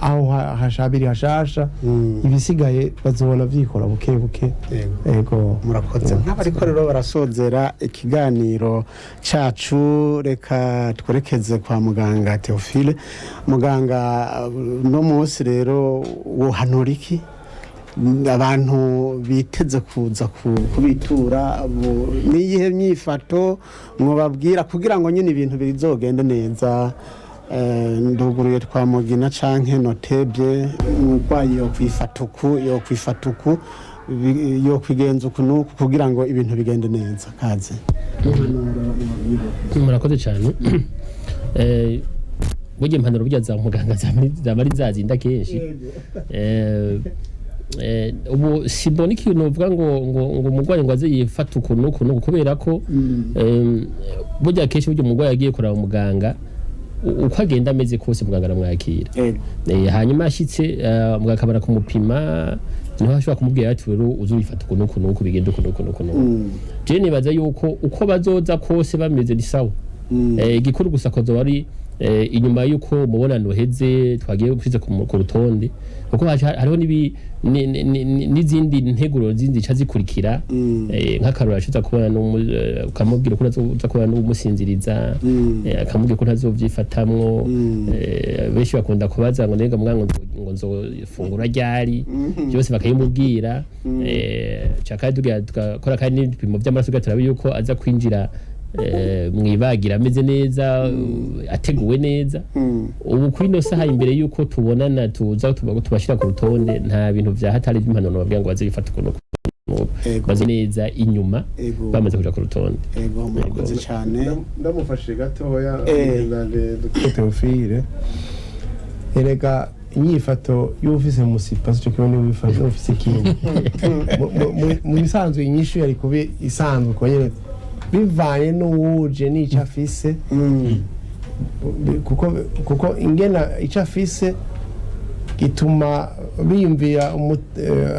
C: aho hashabiri hashasha, ibisigaye bazobona vyikora buke buke. Ego.
A: Murakoze. Nk'abariko rero barasozera ikiganiro cacu, reka twerekeze kwa muganga Theophile. Muganga, no munsi rero wohanura iki abantu biteze kuza kubitura? Niyihe myifato mwobabwira kugira ngo nyine ibintu bizogende neza? Nduguruye twamugina canke notebye umurwayi yokwifata uku, yokwifata uku, yokwigenza uku n'uku kugira ngo ibintu bigende neza. Kaze.
D: Murakoze cyane. Burya impanuro burya za muganga zama ari zazinda kenshi. Ubu simbona ikintu uvuga ngo umurwayi ngo aze yifate uku n'uku n'uku, kubera ko burya kenshi burya umurwayi agiye kuraba muganga, uko agenda ameze kose muganga aramwakira. Hanyuma ashitse, muganga akamara kumupima, niho ashobora kumubwira ati rero uze wifata uku n'uku n'uku, bigenda uku n'uku n'uku n'uku. Je nibaza yuko uko bazoza kose bameze ni sawa. Igikuru gusa kozoba ari inyuma y'uko umubonano uheze twagiye gushize ku rutonde, kuko hariho n'izindi nteguro zindi zica zikurikira. Nk'akarorero ashiza kubona ukamubwira ko uza kubona n'umusinziriza, akamubwira ko ntazovyifatamwo. Benshi bakunda kubaza ngo nega muganga ngo nzofungura ryari, byose bakabimubwira. Ca kandi tugira tugakora kandi n'ibipimo by'amaraso kugira turabe yuko aza kwinjira mwibagira ameze neza, ateguwe neza. Ubu kuri ino saha, imbere yuko tubonana tuza tubashyira ku rutonde, nta bintu vya hatari by'impanuro babwira ngo baze bifata ukuntu baze neza inyuma bamaze kuja ku rutonde.
A: Ego, murakoze cyane.
C: Ndamufashije gatoya mugenzanje Dr Theophile. Erega inyifato y'ufise musipa sico kimwe n'ufise ikindi. Mu bisanzwe inyishu yari kuba isanzwe uko nyene, bivanye n'uwuje n'ico afise, kuko ingena ico afise gituma biyumvira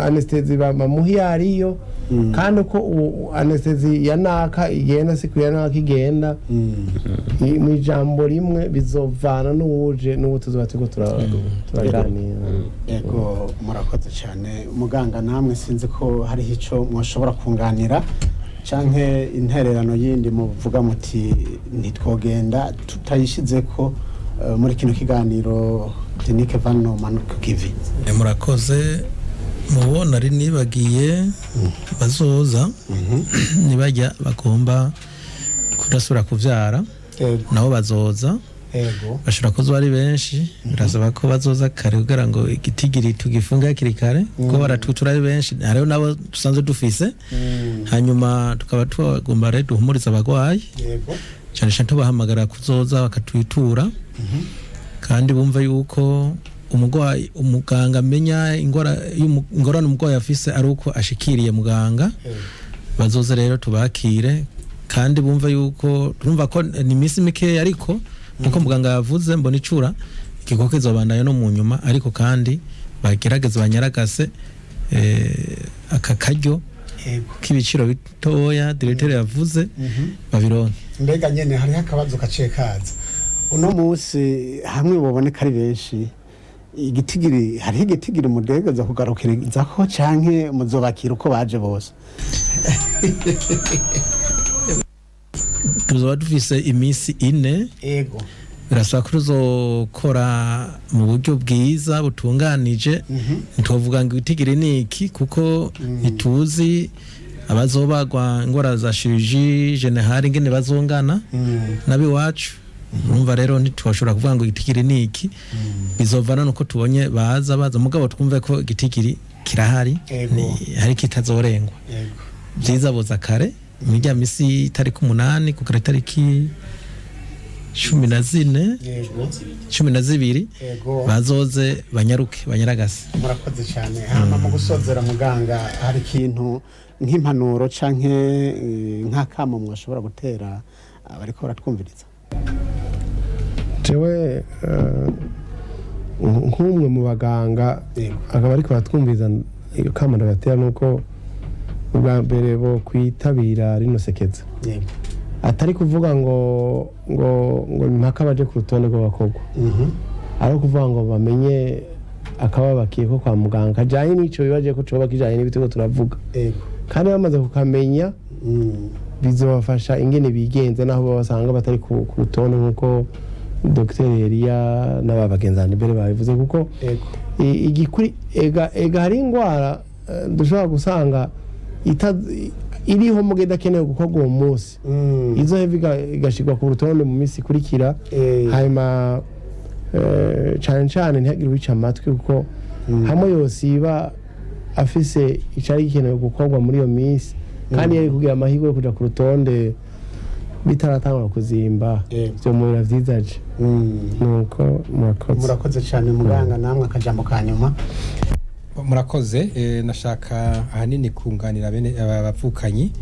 C: anesthésie bamuha iyo ariyo. Kandi uko anesthésie ya naka igenda si ya naka igenda. Mu ijambo rimwe, bizovana n'uwuje n'uwo tuzoba turiko turaganira.
A: Ego, murakoze cyane muganga. Namwe sinzi ko hariho icyo mwashobora kunganira canke intererano yindi muvuga muti ntitwogenda tutayishize ko muri kino kiganiro Clinique Van Norman ku kivi.
E: Murakoze. Mubona ari nibagiye bazoza nibajya bagomba kudasubira kuvyara, nabo bazoza. Bashobora kuza ari benshi, birasaba ko bazoza kare kugira ngo igitigiri tugifunge hakiri kare, kuko baratutura ari benshi. Hariho nabo dusanzwe dufise. Hanyuma tukaba tugomba rero duhumuriza abagwayi, cyane cyane tubahamagara kuzoza bakatwitura, kandi bumva yuko umugwayi, umuganga amenya ingorane umugwayi afise ari uko ashikiriye muganga. Bazoze rero tubakire, kandi bumva yuko turumva ko ni iminsi mikeya, ariko nkuko muganga yavuze, mbona icura igikorwa kizobandanya no mu nyuma. Ariko kandi bagerageze banyaragase aka karyo k'ibiciro bitoya directeur yavuze, babironke.
A: Mbega nyene hariho akabazo gaciye kaza uno munsi: hamwe boboneka ari benshi, igitigiri, hariho igitigiri mudegereza kugarukirizako, canke muzobakira uko baje bose?
E: Tuzoba dufise iminsi 4. Birasaba ko tuzokora mu buryo bwiza butunganije. Ntitwovuga ngo igitigiri ni iki, kuko ntituzi abazobagwa ingwara za chirurgie générale ingene bazongana n'abiwacu. Urumva rero ntitwashobora kuvuga ngo igitigiri ni iki, bizovana nuko tubonye baza baza. Mugabo twumve ko igitigiri kirahari, hari kitazorengwa. Byiza boza kare muri rya misi itariki 8 kugera itariki 14, 12. Bazoze banyaruke, banyaragase.
A: Murakoze cyane. Hama mu gusozera, muganga, hari ikintu nk'impanuro canke nk'akamo mwashobora gutera abariko baratwumviriza?
C: Jewe nk'umwe mu baganga akaba ariko baratwumviriza, iyo kama ndabatera nuko ubwa mbere bo kwitabira rino sekeza, atari kuvuga ngo impaka baje ku rutonde rw'abakobwa, ari ukuvuga ngo bamenye akababakiye ko kwa muganga kajyanye n'ico bibaje ko coba kijanye n'ibitego turavuga. Kandi bamaze kukamenya, bizobafasha ingene bigenza naho baba basanga batari ku rutonde, nk'uko Dr Elia n'aba bagenzani mbere babivuze, kuko igikuri ega hari indwara dushobora gusanga iriho muga idakenewe gukorwa uwo munsi, izoheva igashirwa ku rutonde mu minsi ikurikira. Hanyuma cane cane ntihagire uwica amatwi, kuko hamwe yosiba afise icari gikenewe gukorwa muri iyo minsi, kandi yari kugira amahirwe yo kuja ku rutonde bitaratangura kuzimba, vyomubera vyiza je. Nuko murakoze.
A: Murakoze cyane muganga. Namwe akajambo ka nyuma?
B: Murakoze. Nashaka ahanini kunganira bene aba bavukanyi,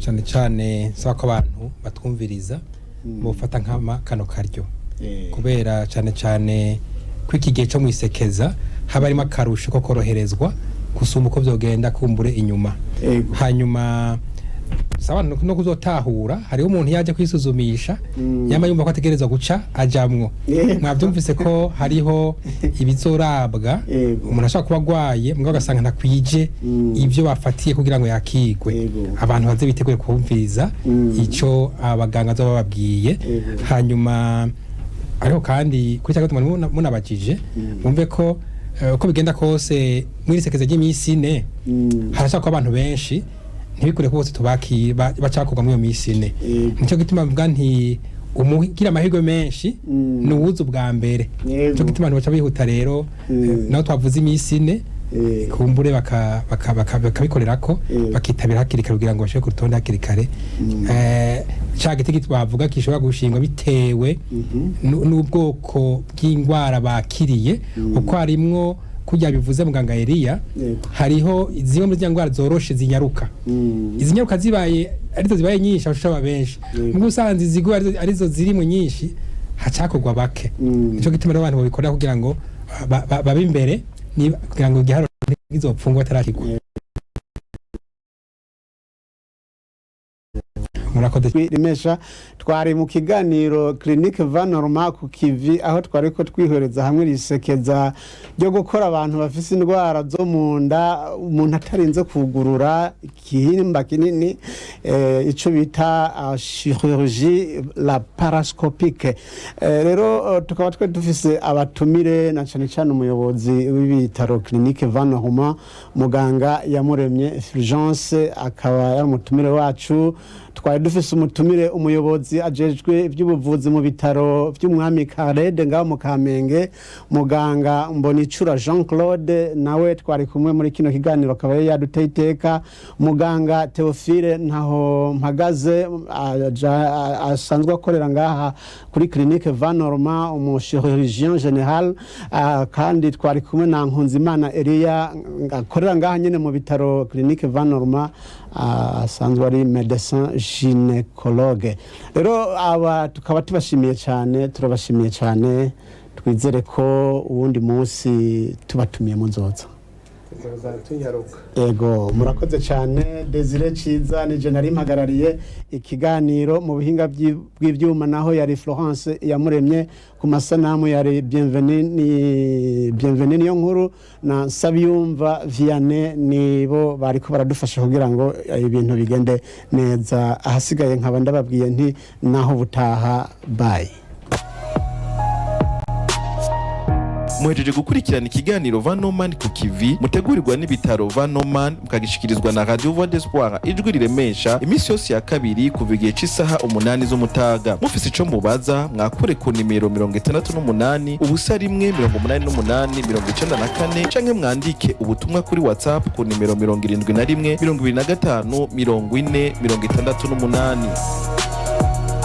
B: cyane cyane nsaba ko abantu batwumviriza bofata nkama kano karyo, kubera cyane cyane ko iki gihe cyo mwisekeza haba harimo akarusho ko koroherezwa gusumba uko byogenda kumbure inyuma. Hanyuma saba no kuzotahura, hariho umuntu yaje kwisuzumisha yama yumva ko ategerezwa guca ajamwo. Mwabyumvise ko hariho ibizorabwa. Umuntu ashobora kuba agwaye mugabo agasanga ntakwije ibyo bafatiye kugira ngo yakigwe. Abantu baze biteguye kumviriza ico abaganga bazoba bababwiye. Hanyuma ariko kandi kuri cya gatuma munabajije, mwumve ko uko bigenda kose muri sekeza ry'iminsi 4 harashaka ko abantu benshi ntibikure ko bose tubaki bacakorwa muri iyo minsi 4. Nicyo gituma mvuga nti umugira amahirwe menshi ni uwuzi ubwa mbere. Nicyo gituma abantu baca bihuta rero. Naho twavuze iminsi 4, kumbure bakabikorerako, bakitabira hakiri kare kugira ngo bashike ku rutonde hakiri kare. Ca giti twavuga gishobora gushingwa bitewe n'ubwoko bw'indwara bakiriye, kuko harimwo kurya bivuze muganga Eliya, hariho zimwe muri ziriya ndwara zoroshe zinyaruka. Izi nyaruka zibaye arizo zibaye nyinshi, abashobora benshi. Mu usanze iziguye arizo ziri mu nyinshi, hacakorwa bake. Nico gituma rero abantu babikora kugira ngo babe imbere, kugira ngo igiharuro ntizopfungwa batarakigwa. Murakoze.
A: Rimesha twari mu kiganiro Clinique Vanorma ku kivi, aho twari ko twihwereza hamwe risekeza ryo gukora abantu bafise indwara zo mu nda, umuntu atarinze kugurura igihimba kinini, ico bita chirurgie laparoscopique. Rero tukaba twe dufise abatumire, na cane cane umuyobozi w'ibitaro Clinique Vanorma, muganga Yamuremye Fulgence, akaba yari umutumire wacu. Twari dufise umutumire umuyobozi ajejwe iby'ubuvuzi mu bitaro by'umwami Karede ngaho mu Kamenge, muganga Mbonicura Jean Claude, nawe twari kumwe muri kino kiganiro, akaba yari yaduteye iteka. Muganga Theophile Ntaho Mpagaze, asanzwe akorera ngaha kuri Clinique Vanorma, umuchirurgien général. Kandi twari kumwe na Nkunzimana Elia, akorera ngaha nyine mu bitaro Clinique Vanorma, asanzwe ari médecin gynécologue. Rero aba tukaba tubashimiye cyane, turabashimiye cyane. Twizere ko uwundi munsi tubatumiye muzoza. Ego, murakoze cyane. Desire Ciza ni je nari mpagarariye ikiganiro mu buhinga bw'ibyuma, naho yari Florence Yamuremye. Ku masanamu yari Bienvenue, ni Bienvenue niyo nkuru na Nsabiyumva Vianney, nibo bariko baradufasha kugira ngo ibintu bigende neza. Ahasigaye nkaba ndababwiye nti naho butaha, bye.
F: Muhejeje gukurikirana ikiganiro Vanoman ku kivi, mutegurirwa n'ibitaro Vanoman, mukagishikirizwa na Radio Voix d'Espoir, ijwi riremesha, iminsi yose ya kabiri kuva igihe c'isaha 8 z'umutaga. Mufise ico mubaza, mwakure ku nimero 68 0 1 88 94, canke mwandike ubutumwa kuri WhatsApp ku nimero 71 25 40 68.